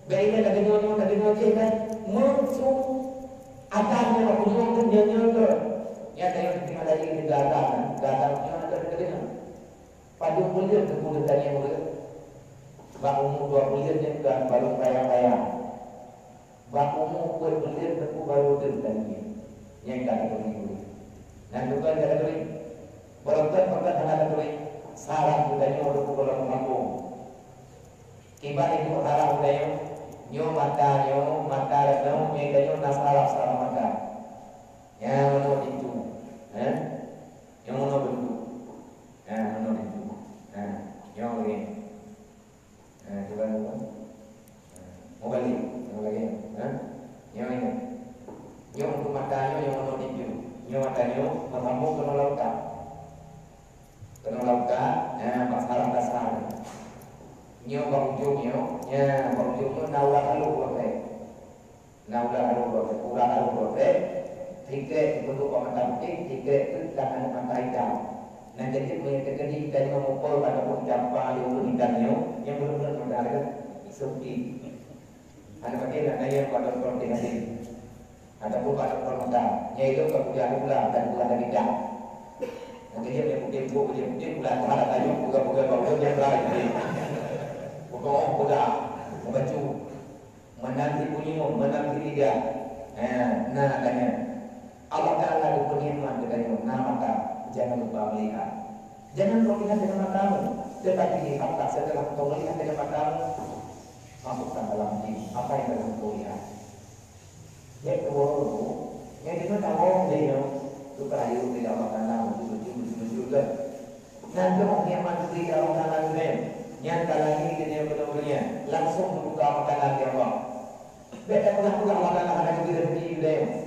Bèk ilèe tadeungoe nyoe, tadeungoe jéh kan. Meuseu akan nyoe, nyoe, nyoe, nyoe, nyoe. Nyan tanyoe teupeue lahé teuh gata, gata nyoe hana teupeue deungoe. Padum buleuen teungku geutanyoe ureueng? Bak umu dua buleuen nyan ka barô raya-raya. Bak umu peuet buleuen teungku barô deuh tanyoe. Nyan ka teurimong. Nyan bukan ka teurimong. Barangkapeue hana teurimong? Saraf geutanyoe teungku gohlom meurambong. Kiban ibu saraf geutanyoe, nyoe mata nyoe, mata nyoe, nyoe geutanyoe na saraf-saraf mata. Nyan meunoe pintoe. Eh? Nyang meunoe beudôh. Nah, meunoe beudôh. Nah, nyang lagèe nyoe. Nah, cuba, cuba. Nah, meubalek. Nyang lagèe nyoe. Nah, nyang ingat. Nyoe untuk mata nyoe, nyang meunoe beudôh. Nyoe mata nyoe, meusambông keunoe lam utak. Keunoe lam utak, nah, bak saraf dasar. Nyoe bak ujông nyoe, nya, bak ujông nyoe na ulat alôh dua trép. Na ulat alôh dua trép, ulat alôh dua trép, sikrek geubentuk bak mata putéh, sikrek teuk lam aneuk mata itam. Nah, jadi meunyoe teukeudi itam nyoe meupeue ataupun campa di ureueng itam nyoe, nyang beureueng-beureueng mata lagèe seupti. Hana pakai nak nanya pada doktor teuh hati. Ataupun bak dokto mata, nyang ilôn ka kuliah di bulan dan bulan dah bintang. Nyang keujieb nyang putih, putih, putih, bulan Tuhan dah tanyong, peugah-peugah bak ulôn nyang brai putih. Peugah, peugah, membacu. Meunan di punyueng, meunan di lidah. Nah, nah, tanya. Allah Ta'ala geupeunikmat geutanyoe, na mata, jangan lupa melihat. Jangan kau lihat dengan matamu, tetapi lihatlah setelah kau melihat dengan matamu, masukkan dalam hati apa yang telah kau lihat. Bék tuwoe, nyang deungon tawöng lé nyoe, teuka rayeuk lé Allah Taala, meujeuet-meujeuet, meujeuet-meujeuet lom. Nyan teuh nikmat geubri lé Allah Taala keu geutanyoe, nyan ka lahé geutanyoe keunoe donya, langsong teubuka makanan lé Allah. Bék tapeugah-peugah Allah Taala hana geubri raseuki keu geutanyoe.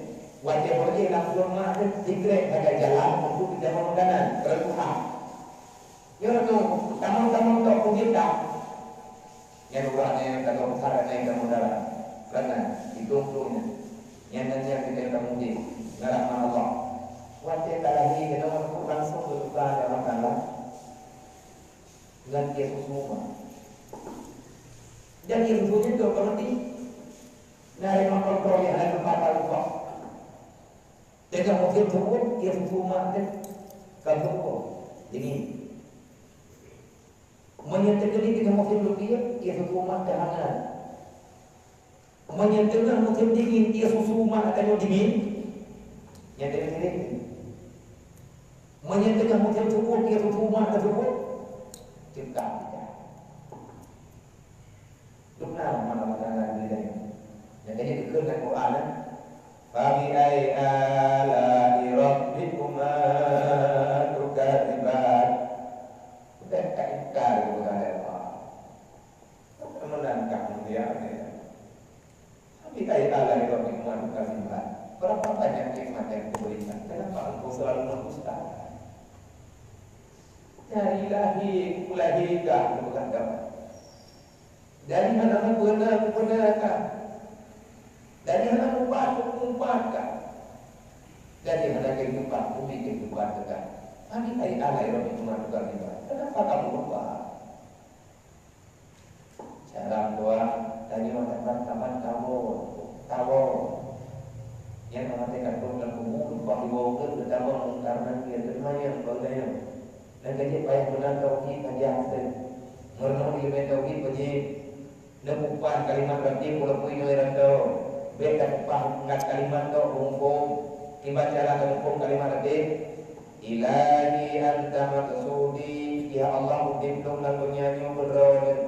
Watèe beureuguih lam buleuen Ramadan, dikrek sagai jalan untuk geutanyoe makanan, reutôh ha. Nyoe reutôh, tamong-tamong tok peugét that. Nyan uroe nyan ka lheueh that nyan ka meudara. Karena itong-tong nyan. Nyan, nyan, nyan geutanyoe tamong udép ngon rahmat Allah. Watèe ka lahé keunoe, langsong geubuka lé Allah Taala ngon ié susu ma. Dan ié susu nyan ka meuti. Na limong kontrol nyang hana teumpat talumpah. Teungoh musém seuôt, ié susu ma teuh ka seuôt. Dingin. Meunyoe teukeudi teungoh musém leubieh, ié susu ma teuh hangat. Meunyoe teungoh musém dingin, ié susu ma tanyoe dingin, nyan teungoh sirek. Meunyoe teungoh musém seuôt, ié susu ma teuh seuôt, ceuka. Dum na mana makanan di dalam. Nyang keuneuk dikheun lam Quran, eh? "Fabi'ayyi ala'i rabbikuma tukadziban?" Bukan tak ingkar kepada Allah. Meunan kah mulia ni. "Fabi'ayyi ala'i rabbikuma tukadziban?" Berapa banyak nikmat yang kuberikan, kenapa engkau selalu mendustakan? Dari lahé, kulahé kah, bukan kamu. Dari hana mupeuna, kupeuna ka. Dari hana mupat, kumpat ka. Dari hana kehidupan, kubri kehidupan ka. Fabi'ayyi ala'i rabbikuma tukadziban? Kenapa kamu lupa? Cara dua, tanyoe taban-taban tawoe, tawoe. Nyang watèe ka trok lam kubu, lumpah di bawah geuh, geutamong Mungkar Nakir, geuteumanyong bak geutanyoe. Nyang ka jeuet payah meunan tauhid, ka jiakhé. Meurunoe ileumèe tauhid, ka jeuet. Neupeupah kalimat ratib walaupun inoe rantau. Bèk tapeupah ngon kalimat tok, muphom. Kiban cara tamuphom kalimat ratib? Ilahi anta maqsudi, ya Allah, udép lôn lam donya nyoe keu Droeneuh.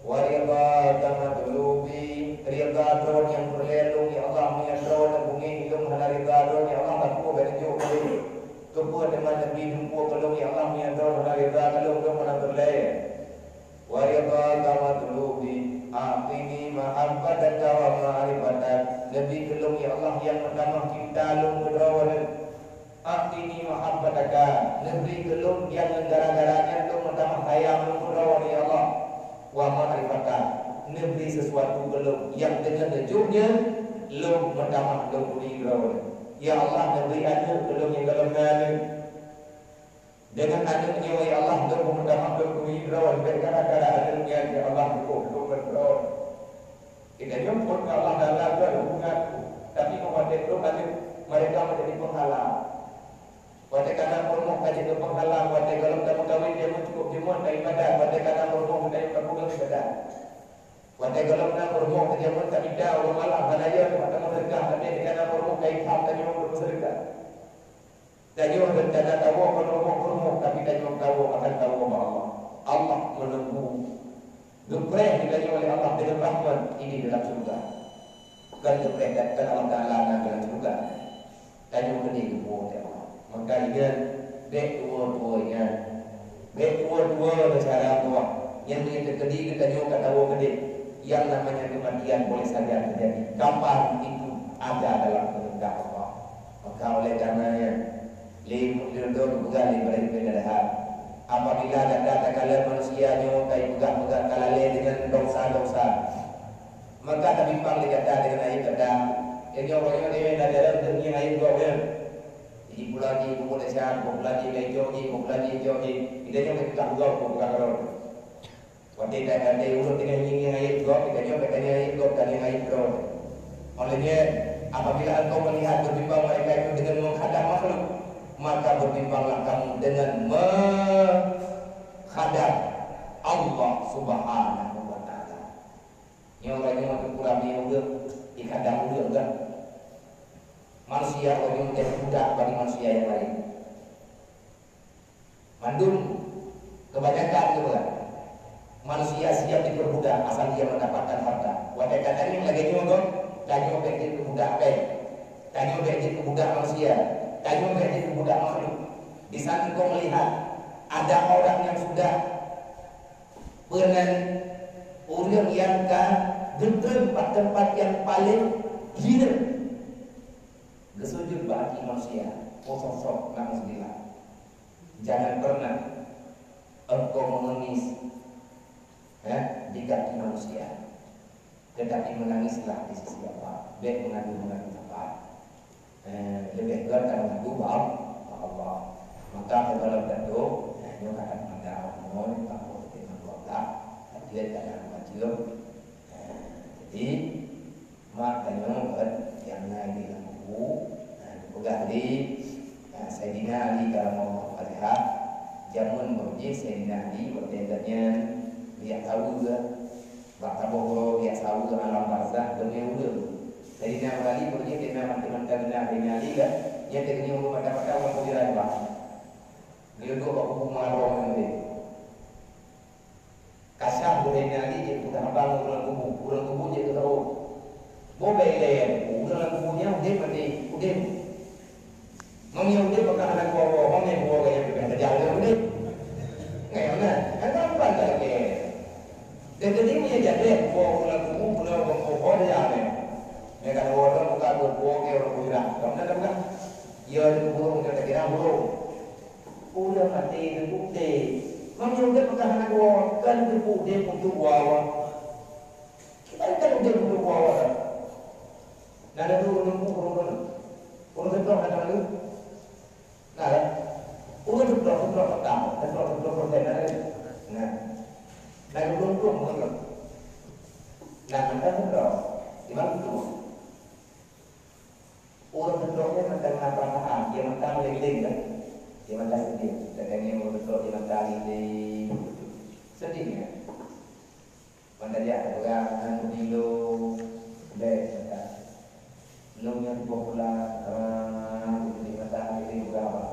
Wa ridhaka matlubi, ridha Droeneuh nyang peureulèe lôn, ya Allah, meunyo Droeneuh beungéh lôn hana ridha Droeneuh, ya Allah, ka peue bèk neujok keu lôn. Keupeue teuma Nabi jumpa keu lôn, ya Allah, meunyo Droeneuh hana ridha keu lôn, lôn hana peureulèe. Wa ridhaka matlubi, a'tini mahabbataka wa ma'rifatak. Neubri keu lôn, ya Allah, nyang meutamah cinta lôn keu Droeneuh. A'tini mahabbataka, neubri keu lôn nyang ngon gara-gara nyan lôn meutamah sayang lôn keu Droeneuh, ya Allah. Wa ma'rifatak, neubri sisuatu keu lôn nyang deungon neujok nyan lôn meutamah lôn turi Droeneuh. Ya Allah, neubri aneuk keu lôn nyang gohlom na aneuk. Deungon aneuk nyoe, ya Allah, lôn meutamah lôn turi Droeneuh, bèk gara-gara aneuk nyan, ya Allah, lôn, lôn ngon Droeneuh. Geutanyoe phon keu Allah Taala, bukan hubungan, tapi meunyoe watèe trok aneuk, mereka menjadi penghalang. Watèe ka na peurumoh ka jeuet keu penghalang, watèe gohlom tameukawen jameun cukup jeuet taibadat, watèe ka na peurumoh geutanyoe tapeugöt ibadat. Watèe gohlom na peurumoh jameun tamita ureueng malam hana yö teuma tameuseudekah, tapi ka na peurumoh ka itam tanyoe untuk meuseudekah. Tanyoe rencana tawoe keu rumoh-rumoh, tapi tanyoe tawoe akan tawoe bak Allah. Allah meununggu. Geupreh geutanyoe lé Allah deungon rahmat, ini dalam syeuruga. Kon geupreh dan kon Allah Taala na dalam syeuruga. Tanyoe keudéh geuwoe teuh Allah. Maka ingat, bèk tuwoe-tuwoe nyan. Bèk tuwoe-tuwoe cara Allah. Nyang meunyoe teukeudi geutanyoe ka tawoe keudéh, yang namanya kematian boleh saja terjadi. Kapan itu ada dalam kehendak Allah. Maka oleh karena nyan, lé, lé droe geupeugah lé Ibrahim bin Adham, apabila gata takalon manusia nyoe ka ipeugah-peugah ka lalé deungon dosa-dosa, maka tabimbang lé gata deungon ayeueb gata. Tanyoe uroe nyoe na jalan deungon ayeueb gob nyan. Ji pulan jih peubuet desya, peubuet pulan jih ka icok jih, peubuet pulan jih icok jih. Geutanyoe ka peugah gob, peugah droe. Watèe gata-gata ureueng teungoh ngieng-ngieng ayeueb gob, geutanyoe ka tanyong ayeueb gob, tanyong ayeueb droe. Óh lheueh nyan, Apabila engkau melihat berbimbang mereka itu dengan menghadang makhluk, maka berbimbanglah kamu dengan menghadang Allah Subhanahu wa Ta'ala. Nyoe ureueng nyoe teukurang nyoe ureueng, ikadang ureueng kan. Manusia ureueng nyoe menjadi budak bagi manusia yang lain. Mandum kebanyakan tu kan. Manusia siap diperbudak asal dia mendapatkan harta. Watèe ka tanyong lagèe nyoe gob, tanyoe bèk jeuet keu budak bèk. Tanyoe bèk jeuet keu budak manusia. Tanyoe bèk jeuet keu budak makhluk. Di saat engkau melihat ada orang yang sudah peunan ureueng nyang ka geutreun bak teumpat nyang paleng hina, geusujut bak aki manusia, oh, sosok, naudzubillah. Jangan pernah engkau mengemis, eh, di kaki manusia. Tetapi menangislah di sisi Allah. Bèk mengadu-mengadu sapa. Eh, leubeh göt ka mengadu bak Allah. Maka teubalom tantu, eh, nyoe ka that mada, nyoe ka poh teurimong Allah. Tapi ka ada macam. Eh, jadi, mak tanyoe kan nyang na di lam buku, eh, geupeugah lé, eh, Saidina Ali karamallahu wajhah, jameun beujih Saidina Ali watèe gobnyan riyak saweue. Bak saboh uroe biasa ureueng alam barzakh deungon ureueng. Saidina Ali beujeuet keu na mantong-mantong na Saidina Ali kan, nyan teungoh ureueng mata-mata ureueng kuburan bah. Geuyue duek bak kubu Muharram nyan deh. Kasam Saidina Ali jeuet peugah haba ngon ureueng kubu, ureueng kubu jeuet keu saboh. Boh bèk ilèe, ureueng lam kubu nyan udép maté, udép. Meunyoe udép maka hana geuwoe-woe, meunyoe geuwoe gaya peugah saja ureueng udép. Ngai mana? Kan tampan tak lagèe. Dan jadi meunyoe jadi geuwoe ureueng lam kubu, geuwoe ureueng kubu saja nyan. Ngai kan woe ureueng buka geuwoe ke ureueng kubu. Kamu nak buka? Ya, di kubu ureueng, kita kira burung. Ureueng maté teupeu udép. Meunyoe udép maka hana geuwoe, kan teupeu udép untuk woe-woe. Kita kan udép untuk woe-woe. Nah, ada dua ureueng kubu, ureueng kubu. Ureueng seutôt ada dua. Nah, kan? Ureueng seutôt, seutôt petang, seutôt, seutôt persen ada. Nah. Nah, ureueng kubu, ureueng kubu. Nah, kita seutôt. Di mana tu? Ureueng seutôt nyan mantong na perasaan, dia mantong lileng kan? Dia mantong sedih. Kadang nyan ureueng seutôt dia mantong lileng. Sedih kan? Mantong jak peugah ngon peumilu, bèk mantong. Lôn nyoe tuboh bulan, terang, dia mantong lileng peugah apa?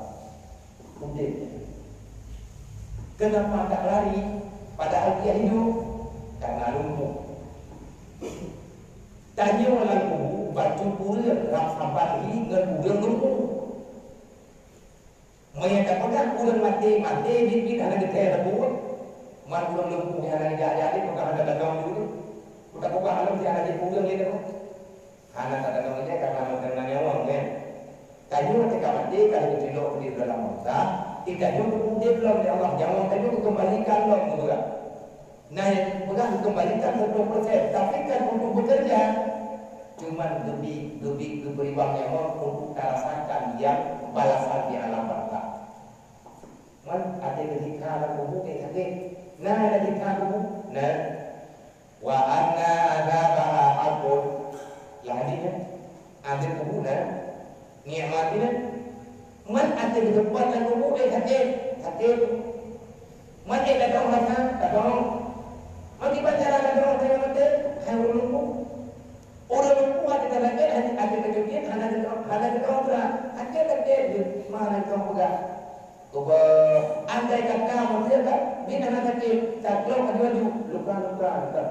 Udép. Kenapa tak lari padahal dia hidup? Karena lumpuh. Tanyoe lam kubu bacut ureueng rab saban hi ngon ureueng lumpuh. Meunyoe tapeugah ureueng maté, maté biet-biet hana geuthèe sapeue, man ureueng lumpuh nyang hana geujak-jak lé, peugah hana tatanyong lé. Peue tapeugah lom si hana jipeue ureueng lé teuma. Hana tatanyong lé karena meukeuna nyawöng, kan? Tanyoe teuka maté ka lheueh geutilok di dalam barzakh, di tanyoe geupeuudép lom lé Allah, nyawöng tanyoe geukeumbalikan lom keu ureueng. Nah, nyang peugah geukeumbalikan seratus persen, tapi kan untuk bekerja. Cuman geubi, geubi, geupeuriwang nyawöng untuk tarasakan nyang balasan di alam barzakh. Man, até geusiksa lam kubu, eh, sakét. Nah, na siksa kubu. Nah. Wa anna adzabaha haqqun. Lah hadis nyan. Adab kubu na nikmat nyan. Man até geuseupôt lam kubu, eh, sakét, sakét. Man, eh, ladôm rasa, ladôm. Man, kiban cara ladôm rasa nyang maté, hai ureueng lumpuh. Ureueng lumpuh até ka sakét, até, até ka sakét, hana geutrok, hana geutrok geura. Sakét, sakét jeuet, ma hana geutrok peugah. Cuba andai kata manusia kan, bin hana sakét, taklok aju-aju, luka-luka, luka.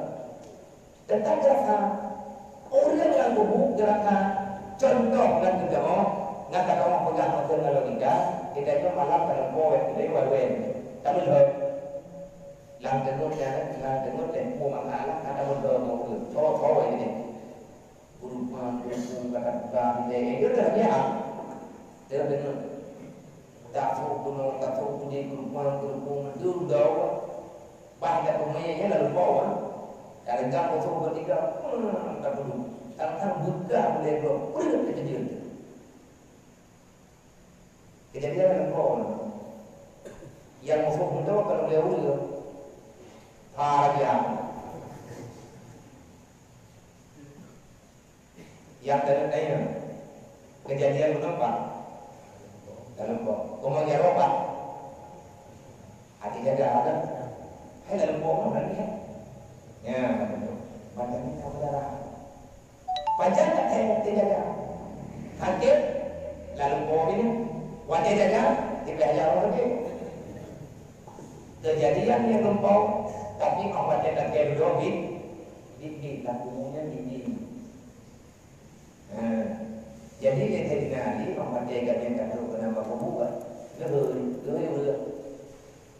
Teutab geurasa, ureueng lam kubu geurasa, contoh ngon geutanyoe, ngon geutanyoe peugah maksud ngon logika, geutanyoe malam ka lumpoe, geutanyoe wai-wai. Tameulhö. Lam teungeut nyan, lam teungeut tempo masalah, ka tameulhö ngon ureueng. Tho-tho wai geutanyoe. Geurumpang, geurumpang, gata peugah, geutanyoe, eh, geutanyoe, ya. Geutanyoe. Tatrok bunoe, tatrok budé, geurumpang, geurumpang, mandum dawa. Bah, dak peumayang nyan lalu bawa. Tareugam bosong beutinggai, hmm, tapeudum. Tang-tang beukah ulèe droe, peureuet keujadian. Keujadian lalu bawa. Nyang bosong beudoe kalau ulèe ureueng. Ha, raja. Nyang teuneuk tanyong, keujadian meunoe pat? Lam lumpong. Kamoe jaroe pat? Até jaga kan? Hai lam lumpong mah kan, ya? Ya, macam ni, macam ni, saudara. Pajan tak teujaga. Sakét, lam lumpong ini. Watèe jaga, dipeuhaja ureueng sakét. Keujadian nyang lumpong, tapi 'oh watèe lakèe dudoe bit, bit-bit, laku nyan bit-bit. Ha. Jadi, lé Saidina Ali, 'oh watèe gobnyan ka trok keunan bak kubu, geuhôi, geuhôi ureueng.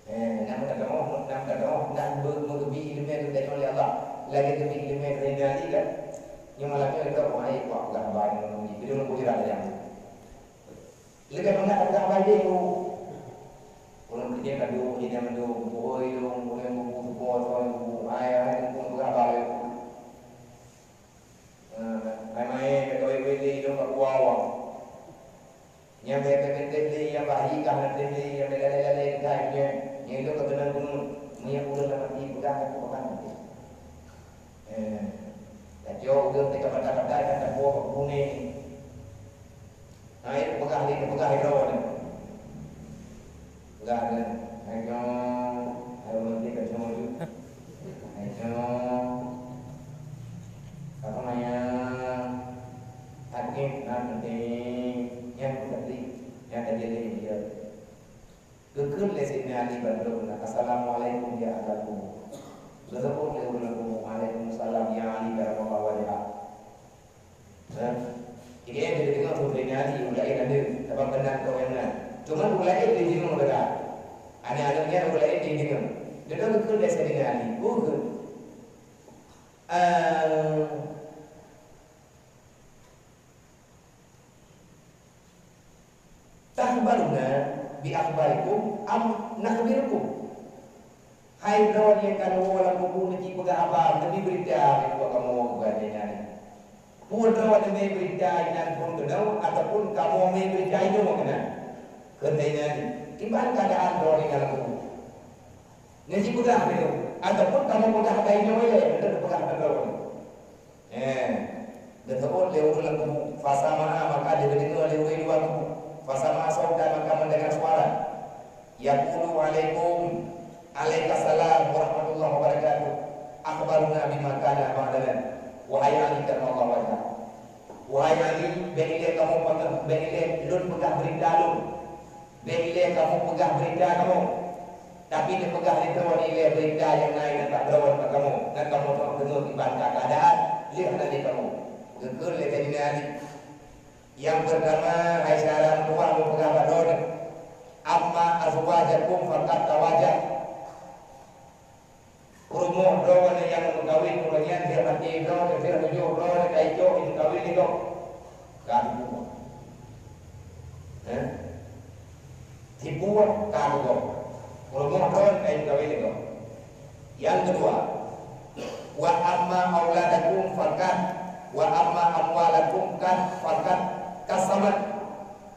Eh, nyang meukadoh, nyang meukadoh, nyang beu-, meugeubi ileumèe geutanyoe lé Allah. Lagèe geubi ileumèe Saidina Ali kan. Nyoe malam nyoe leuka, wahai, wah, peugah haba nyoe, nyoe, nyoe, nyoe, nyoe, nyoe, nyoe. Leubeh mangat peugah haba lé, oh. Ureueng keudéh ka duek, jadi mandum, oh, ilong, ureueng bubu, bubu, bubu, ai, ai, mumpung peugah haba lé. Eh, main-main, kata wéh-wéh lé, ilong ka kuah awak. Nyang bèk-bèk teuh lé, nyang bahi kah na teuh lé, nyang bèk lalé-lalé kah nyan, nyang ilong ka keunong gunong, meunyo ureueng lam até peugah, ka kupeugah nanti. Eh, tacok ureueng teuka bata-bata, ka tapuwoe bak gune. Hai, peugah lé, peugah lé droe nyan. Peugah lé. Hai nyoe, hai ureueng teuka nyoe ju. Hai nyoe. Apa namanya? Taktik nan penting. Nyang penting, nyang terjadi dia. Geukheun lé Saidina Ali bandum na, "Assalamualaikum ya ahlal qubur." Geuseuôt lé ureueng lam kubu, "Waalaikumsalam ya Ali karamallahu wajhak." Nah, jadi nyang geudeungoe Saidina Ali, ureueng laén ada, sabab keunan keu ureueng nan. Cuma ureueng laén jideungoe beureukat. Aneuk-aneuk nyan ureueng laén jideungoe. Geudong geukheun lé Saidina Ali, "Bukon." Eh, "Takhbaruna bi akhbarikum am nakhbirukum?" Hai droe nyang ka neuwoe lam kubu, neuji peugah haba, neubi beurita ubak kamoe, kheun Saidina Ali. Peue droe neumè beurita inan phon keunoe ataupun kamoe mè beurita inoe keunan? Kheun Saidina Ali. Kiban keuadaan droe nyang lam kubu? Neuji peugah keunoe ataupun kamoe peugah haba inoe ilèe, beutôi neupeugah keu droe. Eh, geuseuôt lé ureueng lam kubu, fasama'a, maka geudeungoe lé ureueng luwa kubu. Fasama'a sautan, maka meudeungoe suara. Yaqulu, "Alaikum, alaikasalam warahmatullahi wabarakatuh. Akhbaruna bima kana ba'dana." Wahai Ali karamallahu wajhak. Wahai Ali, bèk ilèe kamoe peugah, bèk ilèe lôn peugah beurita lôn. Bèk ilèe kamoe peugah beurita kamoe, tapi neupeugah lé droeneuh ilèe beurita nyang na inan bak droeneuh bak kamoe, ngon kamoe teuma deungoe kiban keuadaan lheueh hana lé kamoe. Geukheun lé Saidina Ali, "Nyang peurtama, hai syedara meutuwah, lôn peugah bak droeneuh, amma azwajakum faqad tazawwajat." Peurumoh droeneuh nyang meukawen uroe nyan, lheueh maté droeneuh, lheueh tujoh droeneuh ka icok jimeukawen lé gob. Ka geubuet. Heh? Sibuet ka geubuet. Peurumoh droeneuh ka jimeukawen lé gob. Nyang keudua, "Wa amma auladakum faqad, wa amma amwalakum qad faqad qasamat."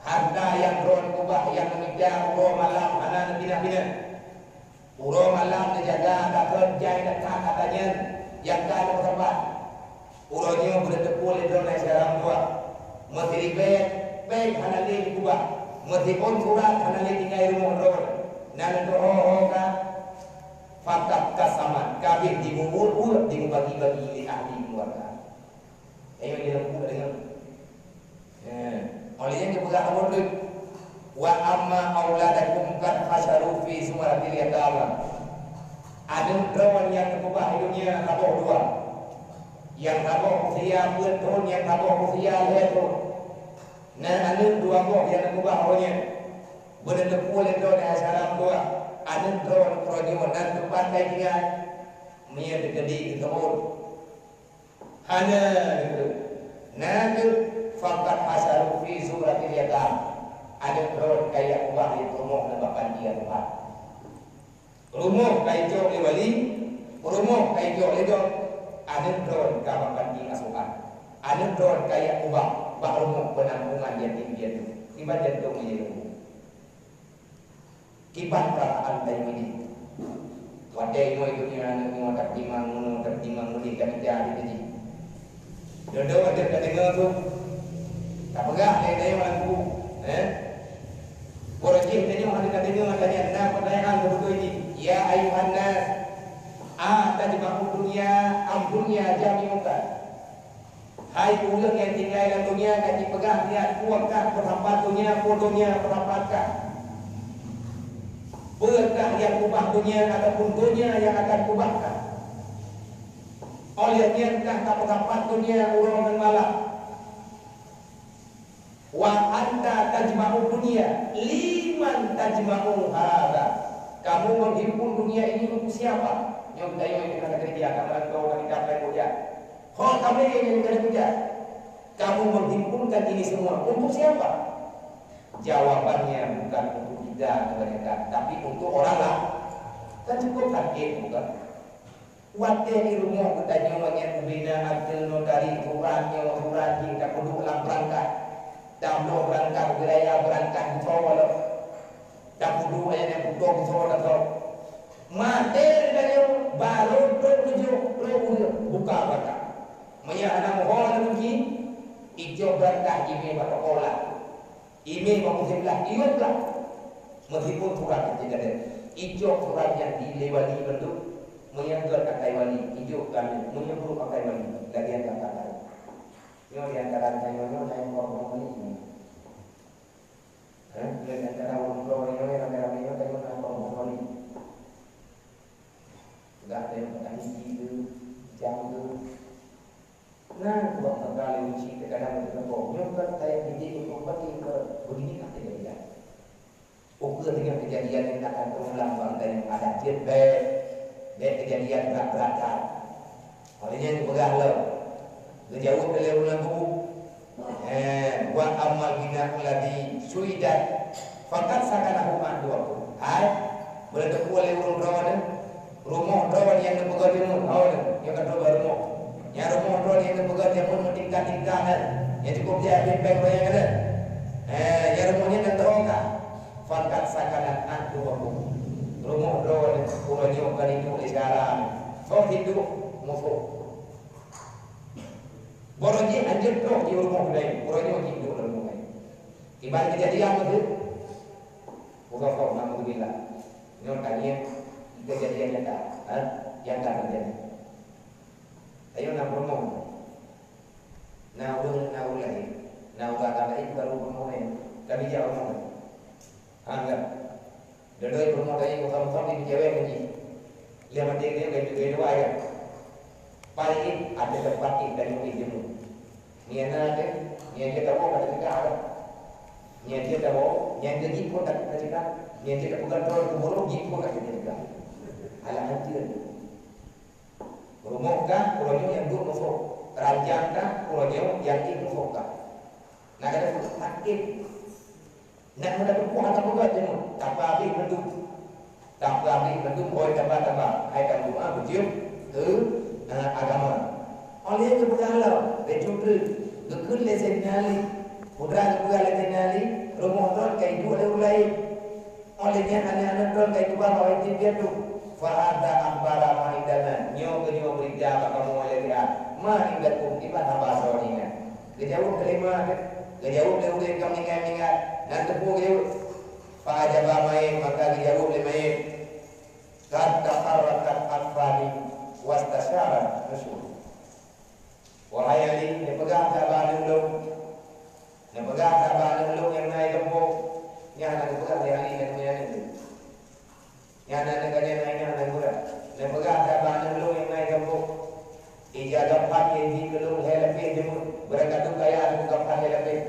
Hareuta nyang droeneuh keubah nyang neumita uroe malam hana neupinah-pinah. Uroe malam neujaga, takheun jai that ata nyan nyang ka neupeusapat. Uroe nyoe beuneuteupeu lé droeneuh syedara meutuwah. Meusiribèe péng hana lé jikeubah, meusiôn surat hana lé tinggai rumoh droeneuh. Na neuteuho-ho ka, faqad qasamat, ka abéh jimubuet-buet, jimubagi-bagi lé ahli keuluwarga. Ayo, dia lampu tak dengar. Eh, oleh nyan geupeugah Abu Bakar, "Wa amma auladakum qad hasyaru fi zumratil yatama." Aneuk droe nyang neukeubah di dunia saboh dua. Nyang saboh usia peuet thon, nyang saboh usia lhèe thon. Na aneuk dua boh nyang neukeubah uroe nyan. Beuneuteupeu lé droe dan salam dua. Aneuk droe uroe nyoe nan teumpat kai tinggai. Meunyo teukeudi geuseuôt. Hana geukheun. Na kheueh, "Faqad hasyaru fi zumratil yatama." Aneuk droe ka jak keubah di rumoh nibak panti asuhan. Rumoh ka icok lé wali, rumoh ka icok lé gob, aneuk droe ka bak panti asuhan. Aneuk droe ka jak keubah bak rumoh peunampungan yatim piatu. Kiban jantong lé rumoh. Kiban peurasaan tanyoe jih. Watèe inoe donya nyoe tatimang meunoe, tatimang meudéh, ka mita di jih. Dodo ada ka deungoe tu. Ka peugah lé tanyoe lam kubu. Eh? Uroe jih tanyoe hana ka deungoe, tanyoe na peutanyaan keu beutôi jih. Ya ayuhan nas, a tajma'u dunya am dunya jami'uka? Hai ureuëng nyang tinggai lam donya, ka jipeugah nyan, peue kah peusapat donya, peue donya peusapat kah? Peue kah nyang kubah donya ataupun donya nyang akan kubah kah? Óh lheueh nyan kah ka peusapat donya uroe ngon malam? Wa anta tajma'u dunya liman tajma'u hadza. Kamu menghimpun dunia ini untuk siapa? Nyoe geutanyoe nyang ka keureuja, ka meurantau, ka mita péng bujang. Ho kamoe nyang ka keureuja. Kamu menghimpunkan ini semua untuk siapa? Jawabannya bukan untuk kita kebanyakan, tapi untuk orang lain. Kan cukup sakit, bukan? Watée di rumoh geutanyoe nyang ubena ateueh notari, surat nyoe surat jih, tapeuduek lam beurangkat. Tabloe beurangkat, ubé raya beurangkat, beusoe lom. Tapeuduek ayah nyang putôh beusoe, tasoe. Maté geutanyoe, barô trok neujok, trok ureuëng buka beurangkat. Meunyo hana meuho lam kunci, ijok beurangkat jimé bak toko lah. Imé bak musim lah, iup lah. Meskipun surat hase gadéh, ijok surat nyan di lé wali bandum. Meunyo gét akai wali, ijok kami. Meunyo brok akai wali, lagée nyan akai. Nyoe di antara tanyoe nyoe na nyang kong wali nyoe. Hah? Nyoe di antara ureuëng droe nyoe ramé-ramé nyoe tanyoe na kong wali. Peugah tanyoe patah gigi keu, jam keu. Nah, buat mata lewat cik terkadang beuteupeue. Nyoe kan tayang didik untuk bagi ke begini akhirnya tidak. Ukeue dengan kejadian yang akan terulang bang dan ada jeuet bèk, bèk kejadian berat-berat that. Oleh nyan geupeugah lom. Geujaweueb lé ureuëng lam kubu. Eh, wa ammal bina'ul ladzi suyidat faqad sakanahu ma'duhu. Hai, boleh teupeue lé ureuëng droe nyan. Rumoh droe nyang neupeugöt jameun, oh, nyoe ka troh bak rumoh. Nyang rumoh droe nyang neupeugöt jameun meutingkat-tingkat nyan, nyang cukup jai abéh péng royang nyan. Eh, nyang rumoh nyan neutroh ka. Fakat sakanat antu wakum. Rumoh droe nyan uroe nyoe ka jiduek lé syara. Soe jiduek? Musoh. Barô jih hanjeuet troh di rumoh laén, uroe nyoe jiduek lam rumoh laén. Iban keujadian beutôi. Uroe nyoe, naudzubillah. Nyoe tangieng keujadian nyata, ha? Nyata teujadi. Ayo na peurumoh. Na ureueng, na ureueng laén. Na ureueng agam laén, baru peurumoh laén. Tapi jak peurumoh laén. Ha, enggak. Dodoi peurumoh laén, muka-muka di cewek lagi. Dia mati dia, dia, dia dua ya. Paling ada tempat kita yang jemu. Niana ada, niana tahu ada kita ada. Niana tahu, niana jipun tak kita. Niana pegang terus gubernur jipun tak kita. Alah hancur. Rumoh kah, uroe nyoe nyang duek musoh. Ranjang kah, uroe nyoe nyang ék musoh kah. Nah, kata sakét. Nak meunan peupuih hana peugah jameun, tapi abéh mandum. Tapi abéh mandum, hôi taba-taba. Hai ka doa beujeuet keu, eh, agama. Oleh nyan geupeugah lom, lé Cundri, geukheun lé Saidina Ali. Peue geupeugah lé Saidina Ali, rumoh droe ka iduek lé ureueng laén. Oleh nyan aneuk-aneuk droe ka iduek bak Saidina Ali. Fa hadza akhbaru ma indana. Nyoe keuh nyoe beurita bak kamoe lé Tuhan. Ma indakum, kiban haba droeneuh nyan. Geujaweueb keulimah, geujaweueb lé ureueng nyang meuninggai-meuninggai, nan teupeu geujaweueb. Fa ajaba mayit, maka geujaweueb lé mayit. Qad taharrakat akfani wastasyara nusyuri. Wahai Ali, neupeugah saba aneuk lôn, neupeugah saba aneuk lôn nyang na i gampông, nyan na geupeugah lé Ali dan meunyan nyan. Nyan na geupeugah lé Ali dan meunyan. Neupeugah saba aneuk lôn nyang na i gampông, ija gamphan nyang jih keu lôn lhèe lapéh jameun, beurangkat lôn kaya lôn gamphan lhèe lapéh.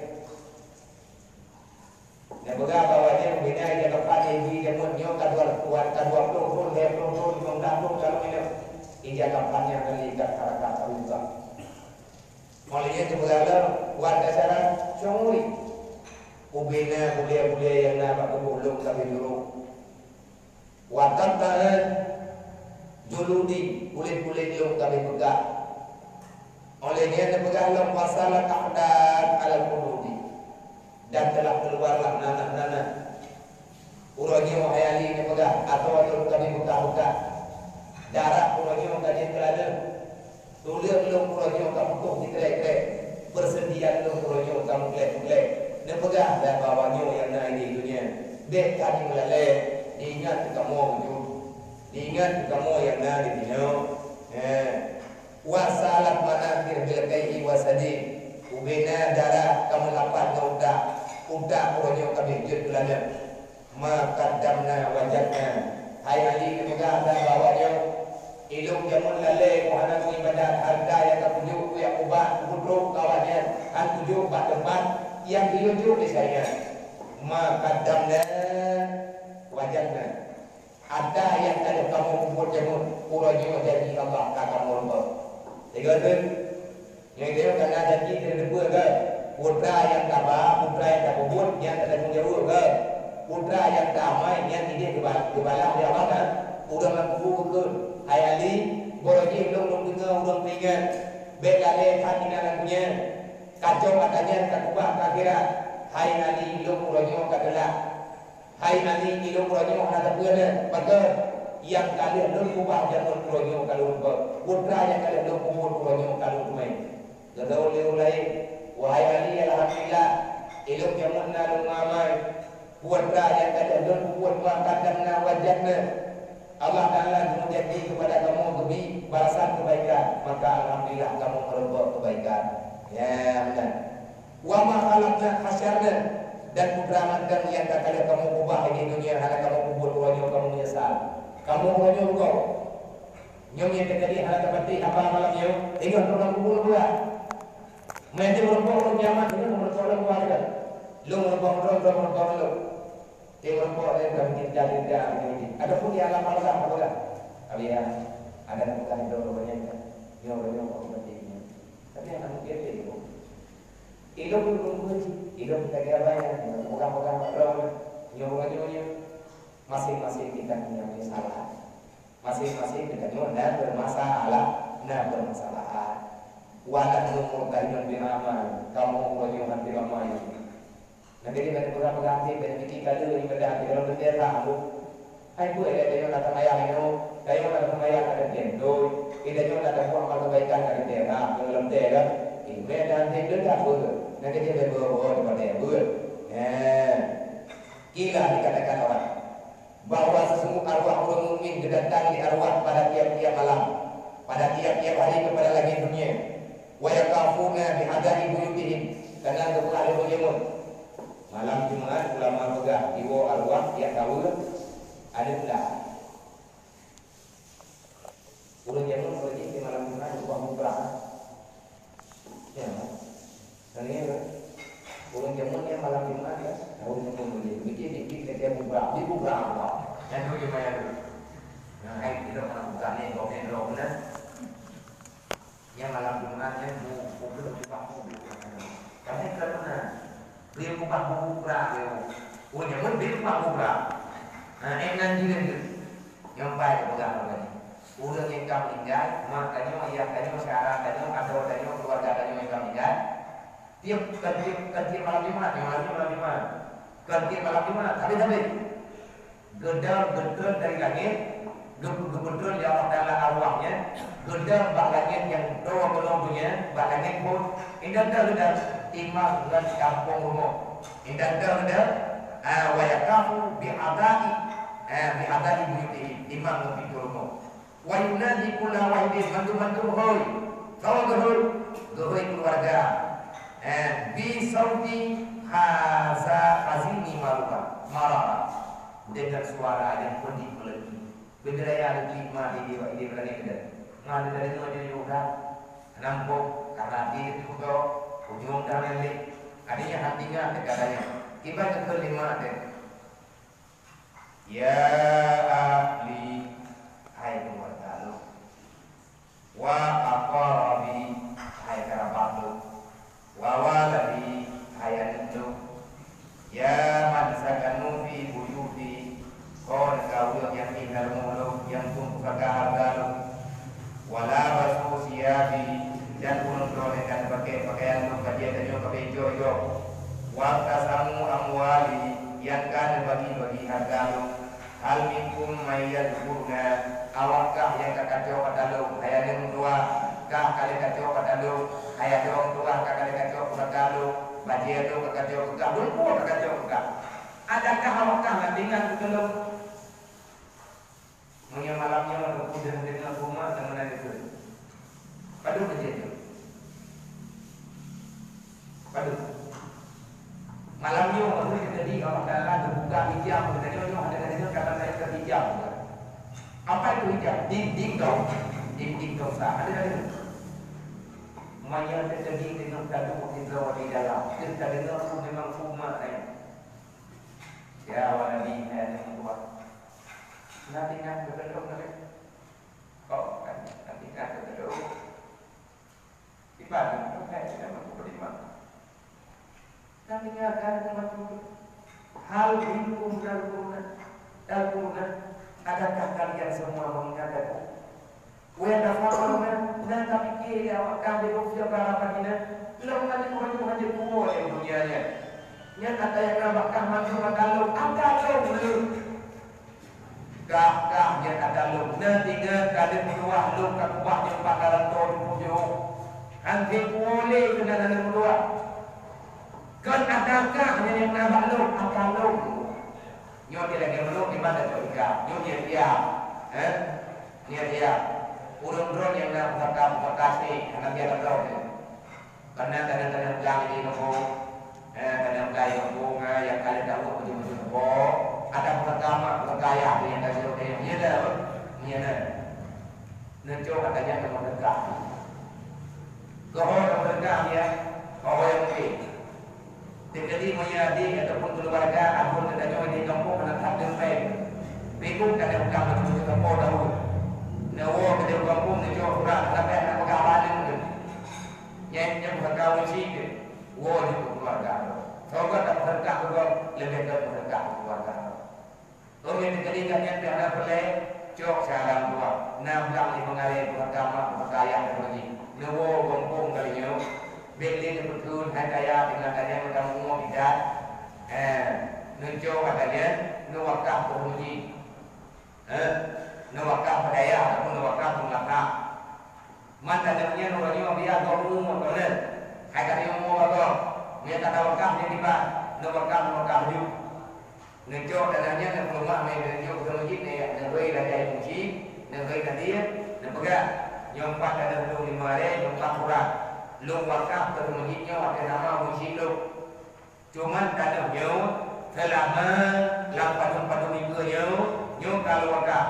Neupeugah bahwa nyan ubena ija gamphan nyang jih jameun nyoe ka dua, ka dua ploh thon, lhèe ploh thon, limong blah thon ka lheueh nyoe. Ija gamphan nyan ka lheueh ka rata ka buka. Óh lheueh nyan geupeugah lom, "Wa tasyarat syu'uri." Ubena bulee-bulee nyang na bak tuboh lôn ka lheueh jurôk. Wa qatta'at juludi, kulét-kulét lôn ka lheueh peugah. Óh lheueh nyan neupeugah lom, "Fasalat aqdan alal quludi." Dan telah keluarlah nanah-nanah. Uroe nyoe hai Ali neupeugah, atô lôn ka lheueh beukah-beukah. Darah uroe nyoe ka jeuet keu laneuk. Tuleueng lôn uroe nyoe ka putôh sikrek-krek, peuseundian lôn uroe nyoe ka meugleh-meugleh. Neupeugah lé bak awak nyoe nyang na di donya, bék that meulale, diingat keu kamoe beujeuet, diingat keu kamoe nyang na di donya. He. Wa salat manakir bil qai'i wa sadid. Ubena darah ka meulapat ngon utak. Utak uroe nyoe ka bék jeuet keu laneuk. Ma qaddamna wajadna. Hai Ali, neupeugah bak awak nyoe, ilôn jameun lalée ku hana meuibadat, hareuta nyang ka kujok kujak ubah, kupeutrok keu awak nyan, han kujok bak teumpat nyang geuyue jok lé saingan. Ma qaddamna wajadna. Ata nyang ka lheueh kamoe peubuet jameun, uroe nyoe janji Allah ka kamoe reubah. Teuga teuh? Nyang lheueh ka na janji keu neuteupeue keu? Putra nyang taba, putra nyang tapeubuet, nyan tatanggong jaweueb keu? Putra nyang taamai, nyan idéh geuba-, geubalah lé Allah kan? Ureuëng lam kubu geukheun, "Hai Ali, boh jih lôn, lôn deungoe ureuëng peuingat. Bék lalée that inan lam donya. Kacok ata nyan ka keubah keu akhirat. Hai Ali, lôn uroe nyoe ka teulat." Hai Ali, ilôn uroe nyoe hana teupeue lé, pakon? Nyang ka lheueh lôn ubah jameun uroe nyoe ka lôn beuet, putra nyang ka lheueh lôn peubuet uroe nyoe ka lôn teumé. Geutanyong lé ureuëng laén, "Wahai Ali, alhamdulillah, ilôn jameun na lôn amai, putra nyang ka lheueh lôn peubuet ma qaddamna wajadna. Allah Taala geumeujanji keupada kamoe geubri balasan keubaikan, maka alhamdulillah kamoe meureubok keubaikan." Ya, meunan. "Wa ma khalaqna hasyarna," dan putra mantong nyang ka kalheueh kamoe ubah di donya hana kamoe peubuet uroe nyoe kamoe meunyeusal. Kamoe uroe nyoe rugoe. Nyoe nyang teujadi hana tapatéh haba malam nyoe, ingat droe lam kubur buah. Meunyoe meureumpok ureuëng kiamat, ingat meureumpok lam buah juga. Lôn meureumpok droe, droe meureumpok lôn. Meureumpok lé ka bikin jadi-jadi. Adapun di alam barzakh, apa dah? Abi ya, ada bukan droe banyak kan. Nyoe, nyoe, nyoe, nyoe. Tapi anak mungkin dia, ilôn lôn beuet cit, ilôn kita dia bayar, pegang-pegang bak droe, nyoe nyoe nyoe. Masing-masing kita punya masalah. Masing-masing kita nyoe na bermasalah, na bermasalah. Wa nahnu murtahinun bil amal, kamoe uroe nyoe hana amal. Nah, jadi bèk peugah-peugah até, bèk pike keu ibadah até, kalau teuntèe rhah tu. Hai peue lé tanyoe na seumayang nyoe, tanyoe na seumayang ada pian doi, eh, tanyoe na tabuet amal kebaikan ada teuntèe rhah, kalau teuntèe kan. Eh, bèk dan teuntèe tak peue. Nah, jadi bèk beuet, beuet, beuet. Eh. Qila, dikatakan orang bahwa sesungguh arwah ureuëng mukmin geudatang di arwah pada tiap-tiap malam, pada tiap-tiap hari kepada langit dunia. Wa yaqafuna bi hada'i buyutihim, kana geupeugah lé ureuëng jameun. Malam Jumat ulama peugah jiwoe arwah jak kaweue aneuk muda. Ureuëng jameun ureuëng jih di malam Jumat ubah mubrah. Ya. Dan ini ureuëng jameun nyan malam Jumat ya, ureuëng jameun ureuëng jih. Bikin dikit saja mubrah, di mubrah arwah. Yang tu je main tu. Nah, hai kita malam Jumat ni, kau ni, kau ni. Nyang malam Jumat nyan bu-, bu-, bu-, bu-, bu-, bu-, kami ka pernah. Bri ubah buku bra lé. Oh, nyan mun bri ubah buku bra. Ha, eh, nan jih lagèe. Nyang bai peugah lagèe nyan. Ureueng nyang ka meuninggai, mak tanyoe, ayah tanyoe, syedara tanyoe, adoe tanyoe, keuluwarga tanyoe nyang ka meuninggai. Tiep, kan tiep, kan tiep malam Jumat, nyoe malam Jumat, malam Jumat. Kan tiep malam Jumat, habéh-habéh. Geudong geutreun dari langét, geu-, geupeutreun lé Allah Taala arwah nyan, geudong bak langét nyang droe keunong donya, bak langét phon, indatu geudong timang ngon gampông rumoh. Indatu geudong, ah, wa yaqafu bi hada'i, ah, bi hada'i buyutihim, timang ngon pintoe rumoh. Wa yunadi kulla wahidin, mandum-mandum hôi. Soe geuhôi? Geuhôi keuluwarga. Eh, bi sauti haza hazini marura, marara. Deungon suara nyang peudih meuleuti. Beuneuh raya leuti ma di, di, di, di, di, ma di, dari nyoe, nyoe, nyoe, udah. Nampok, karena di, di, di, udah. Ujong dah lelek. Artinya, hatinya, katanya. Tiba ke kelima, deh. Ya ahli, hai keuluwarga lôn. Wa aqaribi, hai karabat lôn. Wa waladi, hai aneuk lôn. Ya man sakanu fi buyuti, kon ka ureueng nyang pih na rumoh lôn, nyang tum pusaka hareuga lôn. Wala basu siyabi, dan ureueng droeneuh ka neupakèk pakaian lôn ka jeuet tanyoe ka beujok-jok. Waqtasamu amwali, nyang ka neubagi-bagi hareuga lôn. Hal minkum may yadhkuruna, awak kah nyang ka kacok ata lôn, hai aneuk meutuah, kah ka Ka jaweueb peugah, lôn peue ka jaweueb peugah. Adakah awak kah na teuingat keu lôn? Meunyoe malam nyoe lôn peudeuh deungoe peue mak dan meunan dikeue. Padub lagèe nyoe. Padub. Malam nyoe lôn peudeuh deungoe Allah Taala geubuka bijang, geutanyoe nyoe hana deungoe kaban laén keu bijang. Apa itu hijab? Dinding dosa. Dinding dosa. Ada tak dengar? Meunyoe teukeudi deungoe taduek sidroe di dalam, teuh tadeungoe peue memang peue mak nyan. Ya, waladi, hai aneuk meutuah. Na teuingat keu lôn, na teuingat? Oh, na teuingat keu lôn. Ibarat, hai, tidak mampu beriman. Kami akan membantu. Hal minkum daruna, daruna, adakah kalian semua mengingat aku? Wa yatafakkaruna, na tapike lé awak kafé, fi ma bainahuma, lam hal ureueng nyoe hana tuwoe lé dunia nyan. Nyan ata nyang na bak kah mandum ata lôn, ata lôn lé. Kah, kah nyan ata lôn. Na teuingat ka lheueh meutuah lôn ka keubah nyoe pat lalan toe teupeujôh. Hana tuwoe lé keunan aneuk meutuah. Kon ata kah nyan nyang na bak lôn, ata lôn. Nyoe di lagèe meunurot iman dan tauhid. Nyoe dia dia. Eh? Dia dia. Ureueng droe nyang na pusaka-pusaka syirik, hana dia droe. Karena kadang-kadang blang di kampung, eh, kadang blang di kampung, eh, yang kalian tahu betul-betul kampung. Ada pusaka mak, pusaka ayah tu yang tadi tu, yang dia dah, dia dah. Neucok katanya nama berkah. Keuhai nama berkah dia, keuhai yang mungkin. Teukeudi meunyoe adék ataupun keuluwarga amphon geutanyoe di gampông hana that teumpéng. Bingung ka lheueh peugah lom keu sapo tahu. Neuwoe keudéh gampông neucok surat hana bèk na peugah haba lé ulôn. Nyan nyang peugah ureueng chik teuh. Woe jeuet keu keuluwarga droe. Soe gata peuseudeukah keu gob leubeh gèt peuseudeukah keu keuluwarga droe. Óh lheueh teukeudi gobnyan pih hana peureulèe, cok syedara meutuah. Na blang lé meungalée beuhaka mak beuhaka ayah keu meuji. Neuwoe gampông kali nyoe, bèk lé neupeutheun hai kaya deungon kaya meutamong bidan. Eh, neucok ata nyan, neuwakaf keu meuji. Eh, neuwakaf bak dayah ataupun neuwakaf keu meulakha. Man tanyong nyan uroe nyoe biya gob umu meukeunong. Hai ka tanyong umu bak gob. Meunyo ka tawakaf nyan kiban, neuwakaf, neuwakaf laju. Neucok tanah nyan neupeuleumah mé neujok keu meuseujid, neu-, neurhoi rajai muji, neurhoi kadir, neupeugah, "Nyoe pat tanah lôn limong aré, nyoe pat kurang. Lôn wakaf keu meuseujid nyoe ateueh nama muji lôn. Cuman tanah nyoe seulama lam padum-padum iba nyoe, nyoe ka lôn wakaf.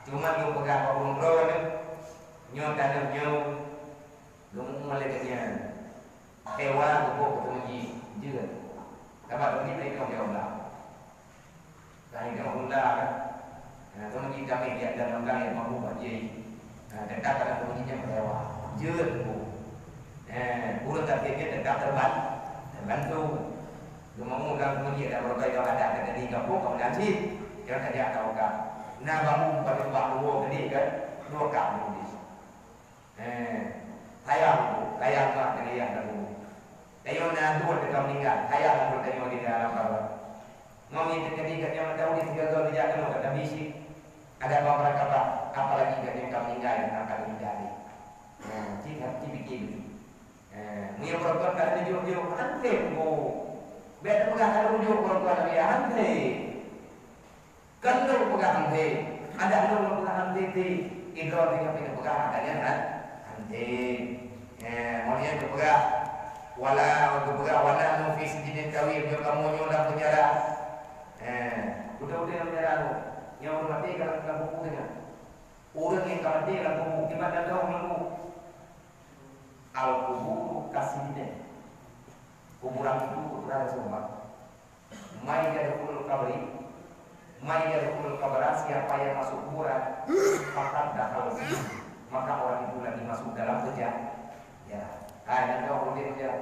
Cuman lôn peugah bak ureueng droeneuh, nyoe tanah nyoe geumeu'ue lé gobnyan." Ewa geupok keu teumeuji, jeuet. Sabab teumeuji teurimong lé Allah. Teurimong lé Allah kan. Nah, teumeuji kami di dalam langit mampu bak jih. Nah, tetap ada teumeuji nyang ewa. Jeuet bu. Eh, ureueng sakét nyan tetap terban-, terbantu. Geumeu'ue lam teumeuji ada beureukai keu adat keu tadi gampông keu meunan cit. Jangan saja atau ka. Nah, bangun pada bak dua gede kan. Dua kap teumeuji. Eh, sayang tu, sayang mak dengan ayah dah dulu. Kayo na dua teuka meninggal, sayang tu kayo di dalam kawan. Ngom ni teuka di kat nyawa tahu di tiga gol dijak kena kat Nabi si. Ada apa para kabar? Apalagi kat yang kami tinggal yang akan meninggal ni. Nah, cik hati fikir betul. Eh, ni perempuan tak ada jauh-jauh, hantai pun. Biar tak pegang tak ada jauh perempuan Nabi, hantai. Kan lôn peugah hanté. Adak lôn peugah hanté, té. Idroe tinggai pih peugah, adak nyan han-, hanté. Eh, mon nyan geupeugah, wala, geupeugah, "Wa nahnu fi sijnin tawil," nyoe kamoe nyoe lam peunjara. Eh, udeb-udeb lam peunjara tu. Nyang ureueng maté ka lam, lam kubu tu nyan. Ureueng nyang ka maté lam kubu, kiban na dong lam kubu. Al-quburu kasijnin. Kuburan itu ukuran seumah. Mai yadkhulul qabri, mai yadkhulul qabra, siapa yang masuk kuburan, faqad dakhala sijin, maka orang itu lagi masuk dalam penjara. Ya, hai, nyan dong udeb penjara.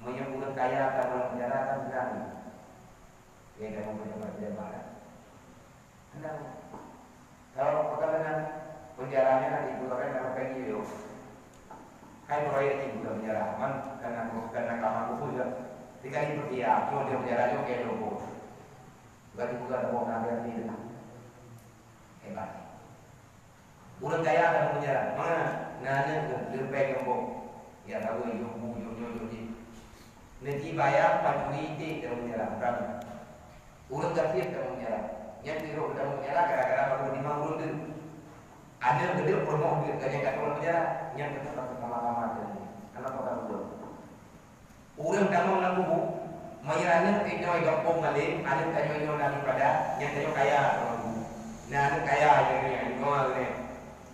Meunyoe ureueng kaya ka dalam penjara kan berani. Ya, kan ureueng kaya. Nah, kalau perkara penjara nyan nanti dikeluarkan dalam kayu yo. Hai proyek ni bukan penjara, man karena, karena kamar kubu juga. Tiga ribu dia, cuma dia penjara juga kayak dua puluh. Bagi bukan boh nabi ni. Hebat. Ureueng kaya dalam penjara, mana? Nana lepai gembok. Ya tahu yo bu yo yo yo. Neujibayang pancuri iték dalam penjara, berani. Ureuëng gasien dalam penjara. Nyan pih rôh dalam penjara gara-gara bagoe dimang ureuëng deuek. Aneuk geudeuk peurumoh deuek, ka nyan ka keuluar penjara. Nyan teutap sama-sama teuh. Kenapa ka keuluar? Ureuëng tamong lam kubu, meunyoe aneuk inyoe gampông malém, aneuk tanyoe nyoe na ibadah, nyan tanyoe kaya lam kubu. Na aneuk kaya nyoe, nyoe, nyoe.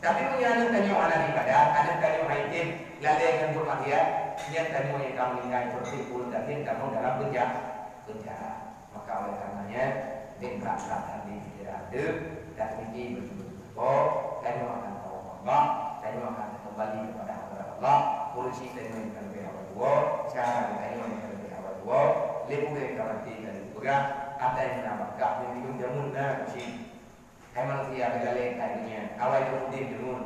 Tapi meunyoe aneuk tanyoe hana ibadat, aneuk tanyoe haitem, lalée ngon buet maksiat, nyan tanyoe nyang ka meuninggai seperti ureuëng gasien tamong dalam penja-, penjara. Maka oleh karenanya, bèk brat-brat that di pikiran teuh, dan pike beutôi-beutôi. Tanyoe akan tawöb Allah, tanyoe akan kembali kepada hadrat Allah, polisi tanyoe nyang ka leubeh awai tuwoe, cara tanyoe nyang ka leubeh awai tuwoe, lé ureuëng ka maté ka lheueh peugah, atai na bakat nyang minum jameun na cit. Hai manusia, teugalak hai donya, awai lôn udeb deungon.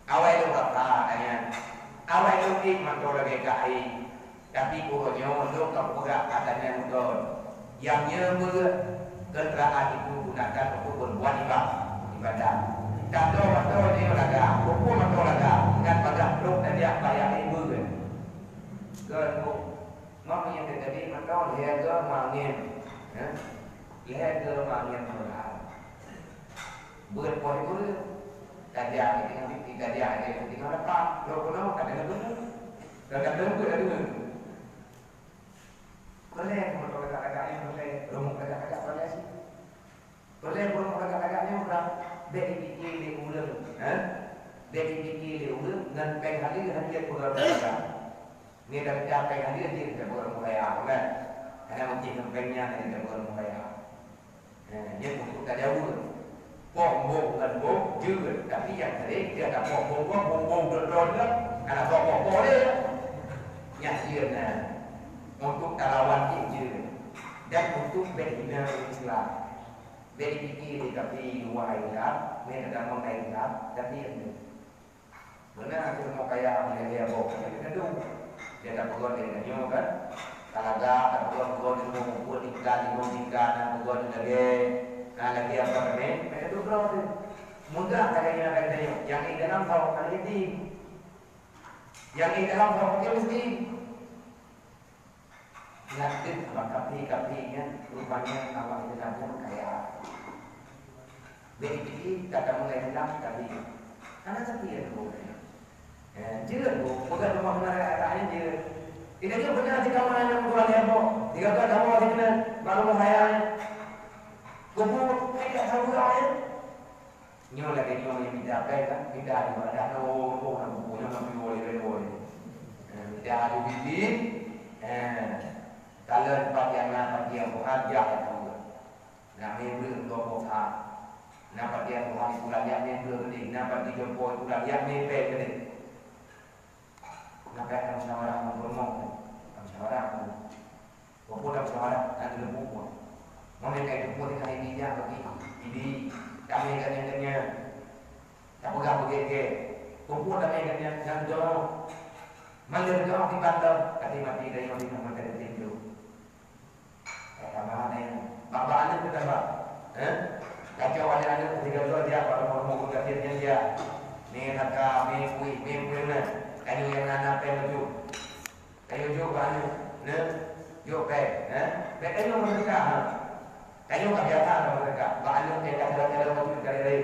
Awai lôn rasa, hai nyan. Awai lôn ék mantong lagèe keu aé. Tapi uroe nyoe lôn ka peugah ata nyan meuton. Nyang nyoe beuet, kenderaan itu gunakan untuk berbuat iba-, ibadah. Tantoe mantong nyoe lagak, pukul mantong lagak, ngat bagaih trok tajak bayar ibu. Kon bu, ngom nyang teuteubit mantong lhèe goe mangén. Ha? Lhèe goe mangén meunan. Beuet poh ureueng. Tajak di teungoh, tajak di teungoh leupah. Lôn keunoe ka deungoe-deungoe. Ka deungoe-deungoe. Peureulèe moto lagak-lagak nyan peureulèe, rumoh lagak-lagak peureulèe cit. Peureulèe rumoh lagak-lagak nyan, bèk jipike lé ureueng, ha? Bèk jipike lé ureueng ngon péng haleue hana jeuet peugah lagak. Nyan dak mita péng haleue jeuet peugah lagak, kan? Hana meucih ngon péng nyan jeuet peugah lagak. Nah, nyan untuk tajaweueb. Poh mbong ngon mbong jeuet, tapi nyang keu lhèe, dia ka poh mbong, mbong, mbong, dot, dot, dot, hana poh, poh, poh lé. Nyan jeuet na. Untuk talawan jih jeuet. Dan untuk bèk hina ureueng Islam. Bèk jipike lé, tapi luwa Islam, meunan tamong Islam, tapi yang Beuna, cit rumoh kaya, lhèe-lhèe boh, tapi teuh. Dia tapeugot lé tanyoe kan. Talaga, tapeugot-peugot di rumoh, peuet tingkat, limong tingkat, na peugot lagèe, na lagèe apartemen, ka teuh droe teuh. Mudah ka tanyoe, ka tanyoe. Nyang ék dalam saboh fakir miskin. Nyang ék dalam saboh fakir miskin. Nyan deuh bak kafé-kafé nyan, rupanya awak Islam nyan kaya. Bèk jipike ka tamulai Islam kafé. Hana kafé nyan, Bu. Eh, jeuet, Bu. Peugah rumoh keunan rakyat nyan jeuet. Inong nyoe beuna jih kamoe nyan meutuah lé boh. Tiga belas kamoe jih keunan, bak rumoh raya nyan. Kubu, hai dak tahu nyan. Nyoe lagèe nyoe nyang mita péng kan, mita di mana dah, oh, oh, na buku nyoe, na buku nyoe, nyoe, nyoe. Eh, mita adu bibit, eh, kalon pat nyang na, pat nyang buhan, jak ka buet. Na mé breueh dua boh ha. Na pat nyang buhan itu lagèe mé breueh geude, na pat di jumpa itu lagèe mé péng geude. Maka tamusyawarah ngon peurumoh, tamusyawarah ngon. Peue tamusyawarah, na teuleupue. Meunyoe ka teuleupue, teuka ibi jak bagi. Ibi, tamé ganyang-ganyang. Tapeugah beugèt-gèt. Peue tamé ganyang nyang jroh. Mandum jroh di bandar, tapi mati dayong di tengah-tengah tinju. Eh, tambahan, eh. Bak-bak aneuk pun tambah. Eh? Kacau aneuk-aneuk, tiga dua dia, bak rumoh-rumoh pun gasien nyan dia. Mé naka, mé kueh, mé kueh na. Tanyoe nyang hana péng laju. Tanyoe jok bak aneuk. Neuk, jok péng. Eh? Bèk tanyoe meuseudeukah, ha. Tanyoe ka biasa dah meuseudeukah. Bak aneuk nyang ka jalan-jalan laju dari laén.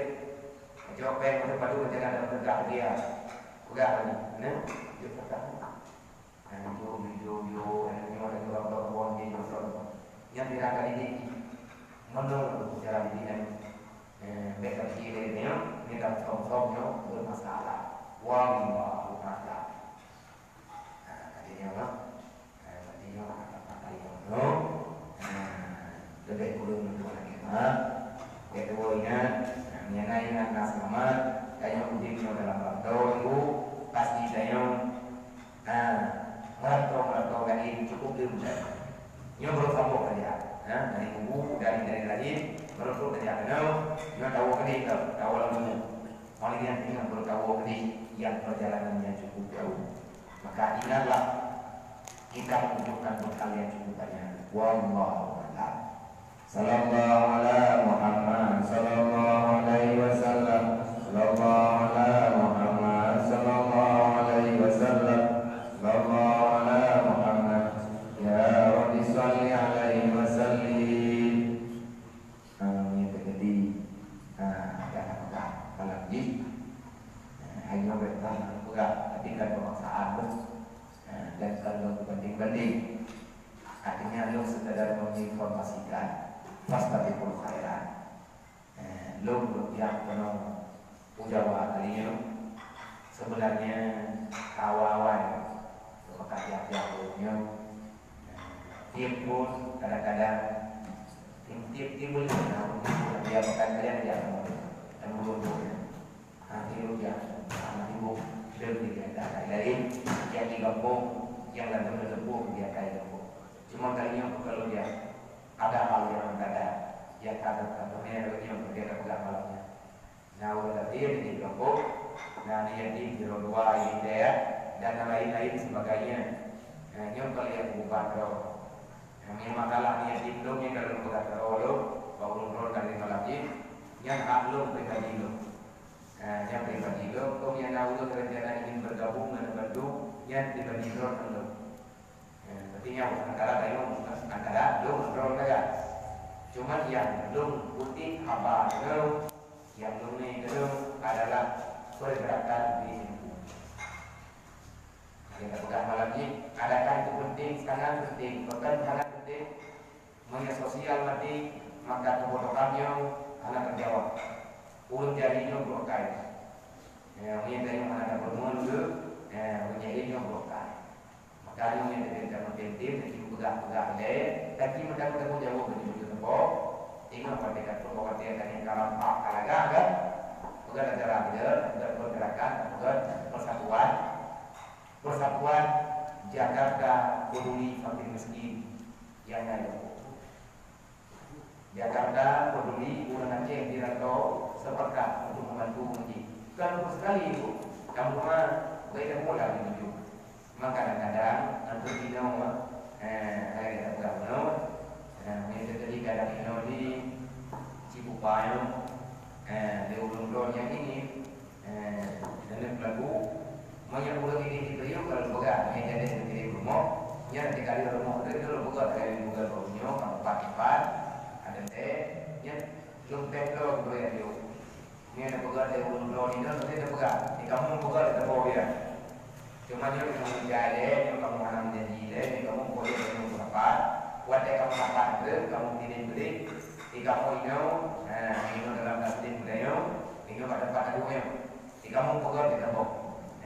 Jok péng, meupadub, meujalan dah meuseudeukah dia. Peugah aneuk. Neuk, jok zakat. Aneuk jok, jok, jok, aneuk nyoe, aneuk nyoe, aneuk nyoe, aneuk nyoe. Nyan pira kali didik. Meunurot cara didik aneuk. Eh, bèk ka pikiran nyoe, nyoe dah som-som nyoe bermasalah. Wallahu a'lam. Nah, tadi nyoe, eh, tadi nyoe, apa-apa nyoe, nyoe. Nah, leubeh kureueng nyoe lagèe nyoe. Bèk tuwo ingat, nah, nyang na ingat na seulamat, tanyoe udép nyoe dalam rantau, ibu, pasti tanyoe Ha, meurantau-meurantau laén cukup lé meunan. Nyoe baru sambung saja. Ha, dari kubu, dari, dari lahé, baru trok saja keunoe, nyoe tawoe keudéh teuh, tawoe lam bumoe. Oleh nyan ingat baru tawoe keudéh nyang perjalanan nyang cukup jauh. Maka ingatlah, kita membutuhkan bekal yang cukup banyak. Wallahu a'lam. Sallallahu ala Muhammad, sallallahu alaihi wasallam. Sallallahu ala Muhammad, sallallahu alaihi wasallam. Sallallahu ala Muhammad. Peugah, tapi kan pemaksaan tu. Ha, dan kalau banding-banding. Artinya, lôn sekadar menginformasikan, fastabiqul khairat. Eh, lôn lôn jak keunoe u Jawa kali nyoe. Sebenarnya awai-awai lôn ka jak-jak lôn nyoe. Eh, tiep buleuen kadang-kadang, tiep-tiep buleuen, nah, tiep buleuen dia pekan kalian jak keunoe. Dan buleuen-buleuen. Nanti lôn jak, nanti lôn dem di daerah lain, yang di gampông, yang lain lôn lôn di daerah gampông. Cuma kali nyoe bukan lôn jak. Ada hal yang mendadak. Ya, kadang-kadang meunyoe dia peugah malam nyan. Nah, udah tadi di kelompok, nah, ni yatim, jiro dua, ini dia, dan lain-lain sebagainya. Nah, nyoe kali yang bukan roh. Nah, memang masalah ni yatim dong yang dalam peugah roh lo, bak ulun roh dari malam ni, yang hak lo pribadi lo. Nah, yang pribadi lo, kau yang nak ulun rencana ingin bergabung dengan bantu, yang pribadi roh lo. Eh, berarti nyoe antara gayung, antara lôn ngon droeneuh kan. Cuma nyang lôn putéh haba droeneuh, nyang lôn ngieng droeneuh adalah pergerakan di Teungku. Nyang tapeugah malam nyoe, adakah itu penting? Sangat penting. Bahkan sangat penting. Meunyoe sosial mati, maka keubodohan nyoe hana teujawab. Ureueng jari nyoe brôk kayèe. Ya, meunyoe tanyoe hana tapeurunoe lé, ya, ureueng jari nyoe brôk kayèe. Maka nyoe nyang teuka meutem-tem, teuka peugah-peugah lé, teuka meutanggong-tanggong jaweueb bak jih teupeu. Ingat watèe ka trôh, watèe ka nyan ka rampak ka lagak kan? Peugah negara kita, peugah pergerakan, peugah persatuan. Persatuan Jakarta Peduli Fakir Miskin nyang na yoh. Jakarta Peduli Ureueng Aceh di Rantau sepakat untuk membantu ureueng jih. Bukan untuk sekali itu, kamoe ha, bèk taboh lagi tuju. Maka kadang-kadang antu inoe, eh, hai gata peugah bunoe, eh, meunyoe teuka kadang inoe di Cipupa nyoe, eh, di ureueng droe nyang ini, Eh, dan peulaku, meunyoe ureueng ini jipeuyueb ka lôn peugah, meunyoe jadi meukirim rumoh, nyan tinggai di rumoh tu, itu lôn peugah, tinggai di peugah bak uroe nyoe, ka meupat-meupat, adak teuh, nyan lôn teuh droe keu ureueng nyoe. Meunyoe na peugah lé ureueng droe nyoe, nanti na peugah, di kamoe peugah di saboh dia. Cuma nyoe kamoe tinggai lé, nyoe kamoe hana meujanji lé, nyoe kamoe peugah lé kamoe rapat, watèe kamoe rapat tu, kamoe kirim beuet, di kamoe inoe, eh, inoe dalam taslim bunoe, inoe bak teumpat taduek nyoe. Di kamoe peugah di saboh.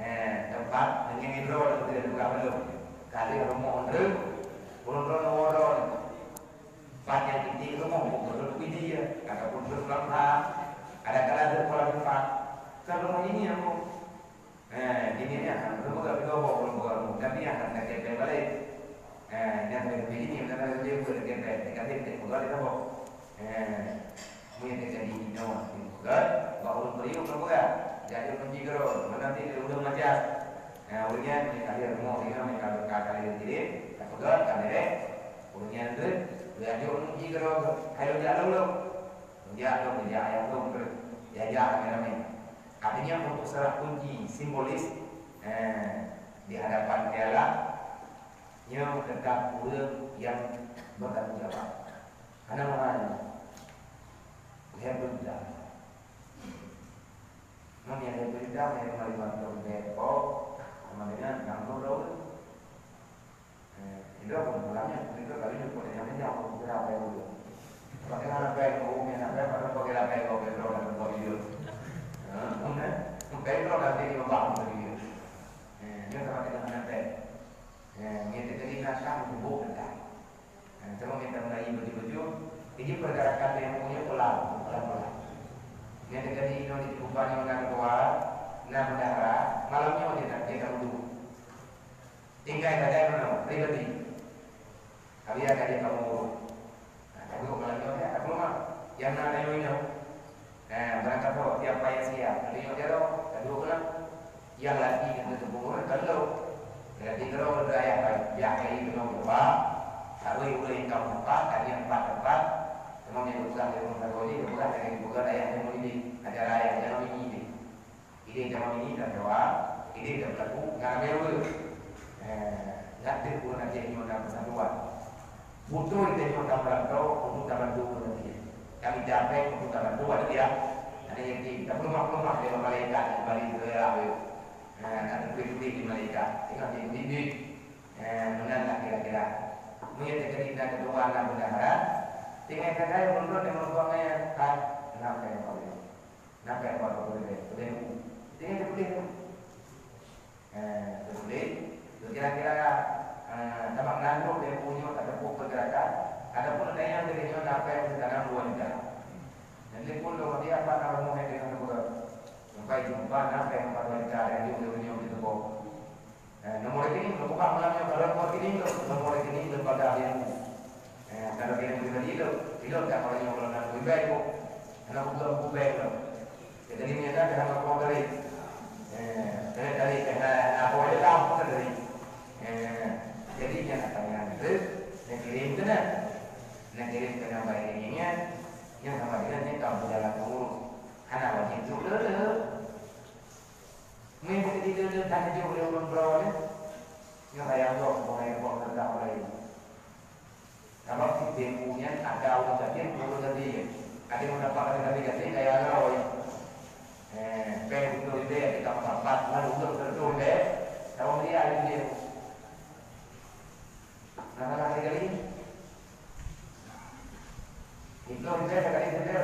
Eh, teumpat nyan droe nyang teuka peugah balom. Ka lheueh rumoh ureueng, ureueng droe nyoe. Pat nyang titik rumoh, bukan ureueng Pidie, ataupun ureueng Lamha, ada kala ureueng Kuala Bintang. Kan rumoh ini nyang Eh, ini ni akan ureueng peugah di saboh, ureueng peugah rumoh. Tapi nyang akan ka gèt balek. Eh, nyang ka gèt ini, nyang ka gèt balek, ka gèt balek. Di saboh. Eh, meunyoe teuka di inoe, ureueng peugah, bak ureueng peuriôh ureueng peugah. Jadi ureueng jigroe, meunan di ureueng macam. Eh, ureueng nyan, meunyoe ka lheueh rumoh, tinggai, meunyoe ka, ka, ka lheueh kirim, ka peugah, ka bereh. Ureueng nyan tu, geujak ureueng jigroe, hai lôn jak lôn lôn. Lôn jak lôn, lôn jak ayah lôn, terus diajak ramé-ramé. Artinya untuk secara kunci, simbolis, eh, di hadapan Allah, nyoe teutab ureueng nyang bertanggung jawab. Hana meuhai. Lhèe peurintah. Meunyoe lhèe peurintah, lhèe peurintah, lhèe peurintah, sama dengan enam puluh tahun. Eh, itu pun malamnya, itu kali itu pun yang menyau, kira apa yang dulu. Pakai apa yang mau, yang apa, pada pakai apa yang mau, pakai apa yang mau, pakai apa yang mau. Eh, ini sama dengan apa? Eh, ini terjadi nakal, bubuk dekat. Eh, cuma kita mulai betul-betul, ini pergerakan yang punya pulang, pulang-pulang. Ini terjadi, ini di Kupang, ini nak keluar, nak bendahara, malamnya dia nak, dia nak duduk. Tinggai sagai meunoe, pribadi. Tapi ya, ka jeuet kamoe urus. Nah, ka duek malam nyoe, ya, ka keuluwa. Nyang na tanyoe inong. Nah, barangkasoe, siapa yang siap? Ka duek jaroe, ka duek pulang. Nyang laki keu teupeu ureueng, ka lheueh. Laki keudroe keu ayah, ka jak lagi keunoe, ka ureueng-ureueng nyang ka meupat, ka nyang empat-empat. Teuma nyang geupeugah lé ureueng sagoe jih, geupeugah lagèe geupeugah ayah nyoe, acara ayah nyoe, ini. Idéh jameun ini dan Jawa, idéh dan pelaku ngon ramé ureueng. Eh, nyan deuh ureueng Aceh nyoe na persatuan. Beutôi tanyoe tameurantô untuk tabantu ureueng Aceh. Kami capek untuk tabantu aneuk yatim. Aneuk yatim, tapeuleumah-peuleumah lé malaikat di balik geura. Nah, na teupeue-teupeue di malaikat. Tengok di bibi. Eh, meunan lah kira-kira. Meunyoe teukeudi na keudua na bendahara, tinggai sagai meunurot dan meureumpok ngai that, na pèng empat puluh. Na pèng empat puluh lé, lé. Tinggai teupeue. Eh, teupeue. Kira-kira, eh, sabab na lhok lé uroe nyoe ka teupeu pergerakan, adapun tanyong lé nyoe na pèng seukarang dua juta. Jadi pun lôn dia apa na rumoh yang dengan gula. Sampai jumpa na pèng empat dua juta yang di uroe nyoe di teuko. Eh, nomor rekening, lôn buka malam nyoe, kalau nomor rekening tu, nomor rekening lôn pakai dia. Eh, kalau kena pribadi tu, tidak tak kalau nyoe kalau nak pribadi tu. Karena bukan buku bank tu. Jadi ni kan dah sama kau tadi. Eh, saya tadi kena apa aja lah aku tadi. Eh, jadi jangan tanya itu, nak kirim ke nak? Nak kirim ke nambah ini nya, yang sama dengan ni kamu dalam pengurus. Hana wajib tu dulu. Mungkin di dulu tak jauh dari orang berawan ni. Yang saya anggap orang yang buat tentang orang ini. Sabab di tempo nyan ada ureueng gasien, ureueng gasien. Ada yang dapat dari gasien, gasien kaya lah, oi. Eh, pèng siploh ribèe, kita dapat empat, lalu ureueng siploh ribèe, tahun dia ada dia. Nah, salah sekali. Siploh ribèe, sekali ribèe.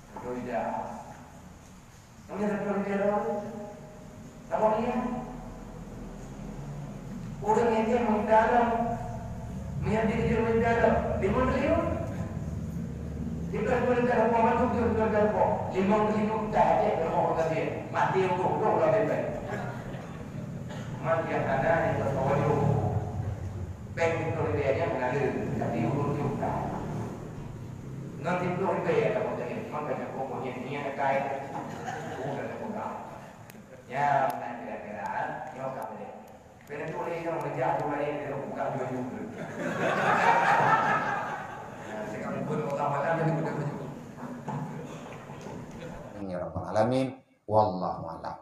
Siploh ribèe. Mungkin satu ribèe lom. Sama dia. Ureueng nyang meudalam, nyang jijak meudalam, limong triliun. Tiga puluh tiga, dua puluh tujuh, dua puluh, limong triliun dah ada dalam orang kafir. Mati untuk dua puluh lebih. Man nyang hana nyang tersawayo. Pèng siploh ribèe nyan hana le, tapi ureueng juta. Ngon siploh ribèe ya kamoe tadi, maka nyoe pokoknya niat kai. Oh, dah peugah. Ya, nah, kira-kira, nyoe ka boleh. Kena tulis nyoe, meujak tu lain, dia buka dua juta. Nah, sekarang pun orang malam dia buka dua juta. Ya Rabbal Alamin, wallahu a'lam.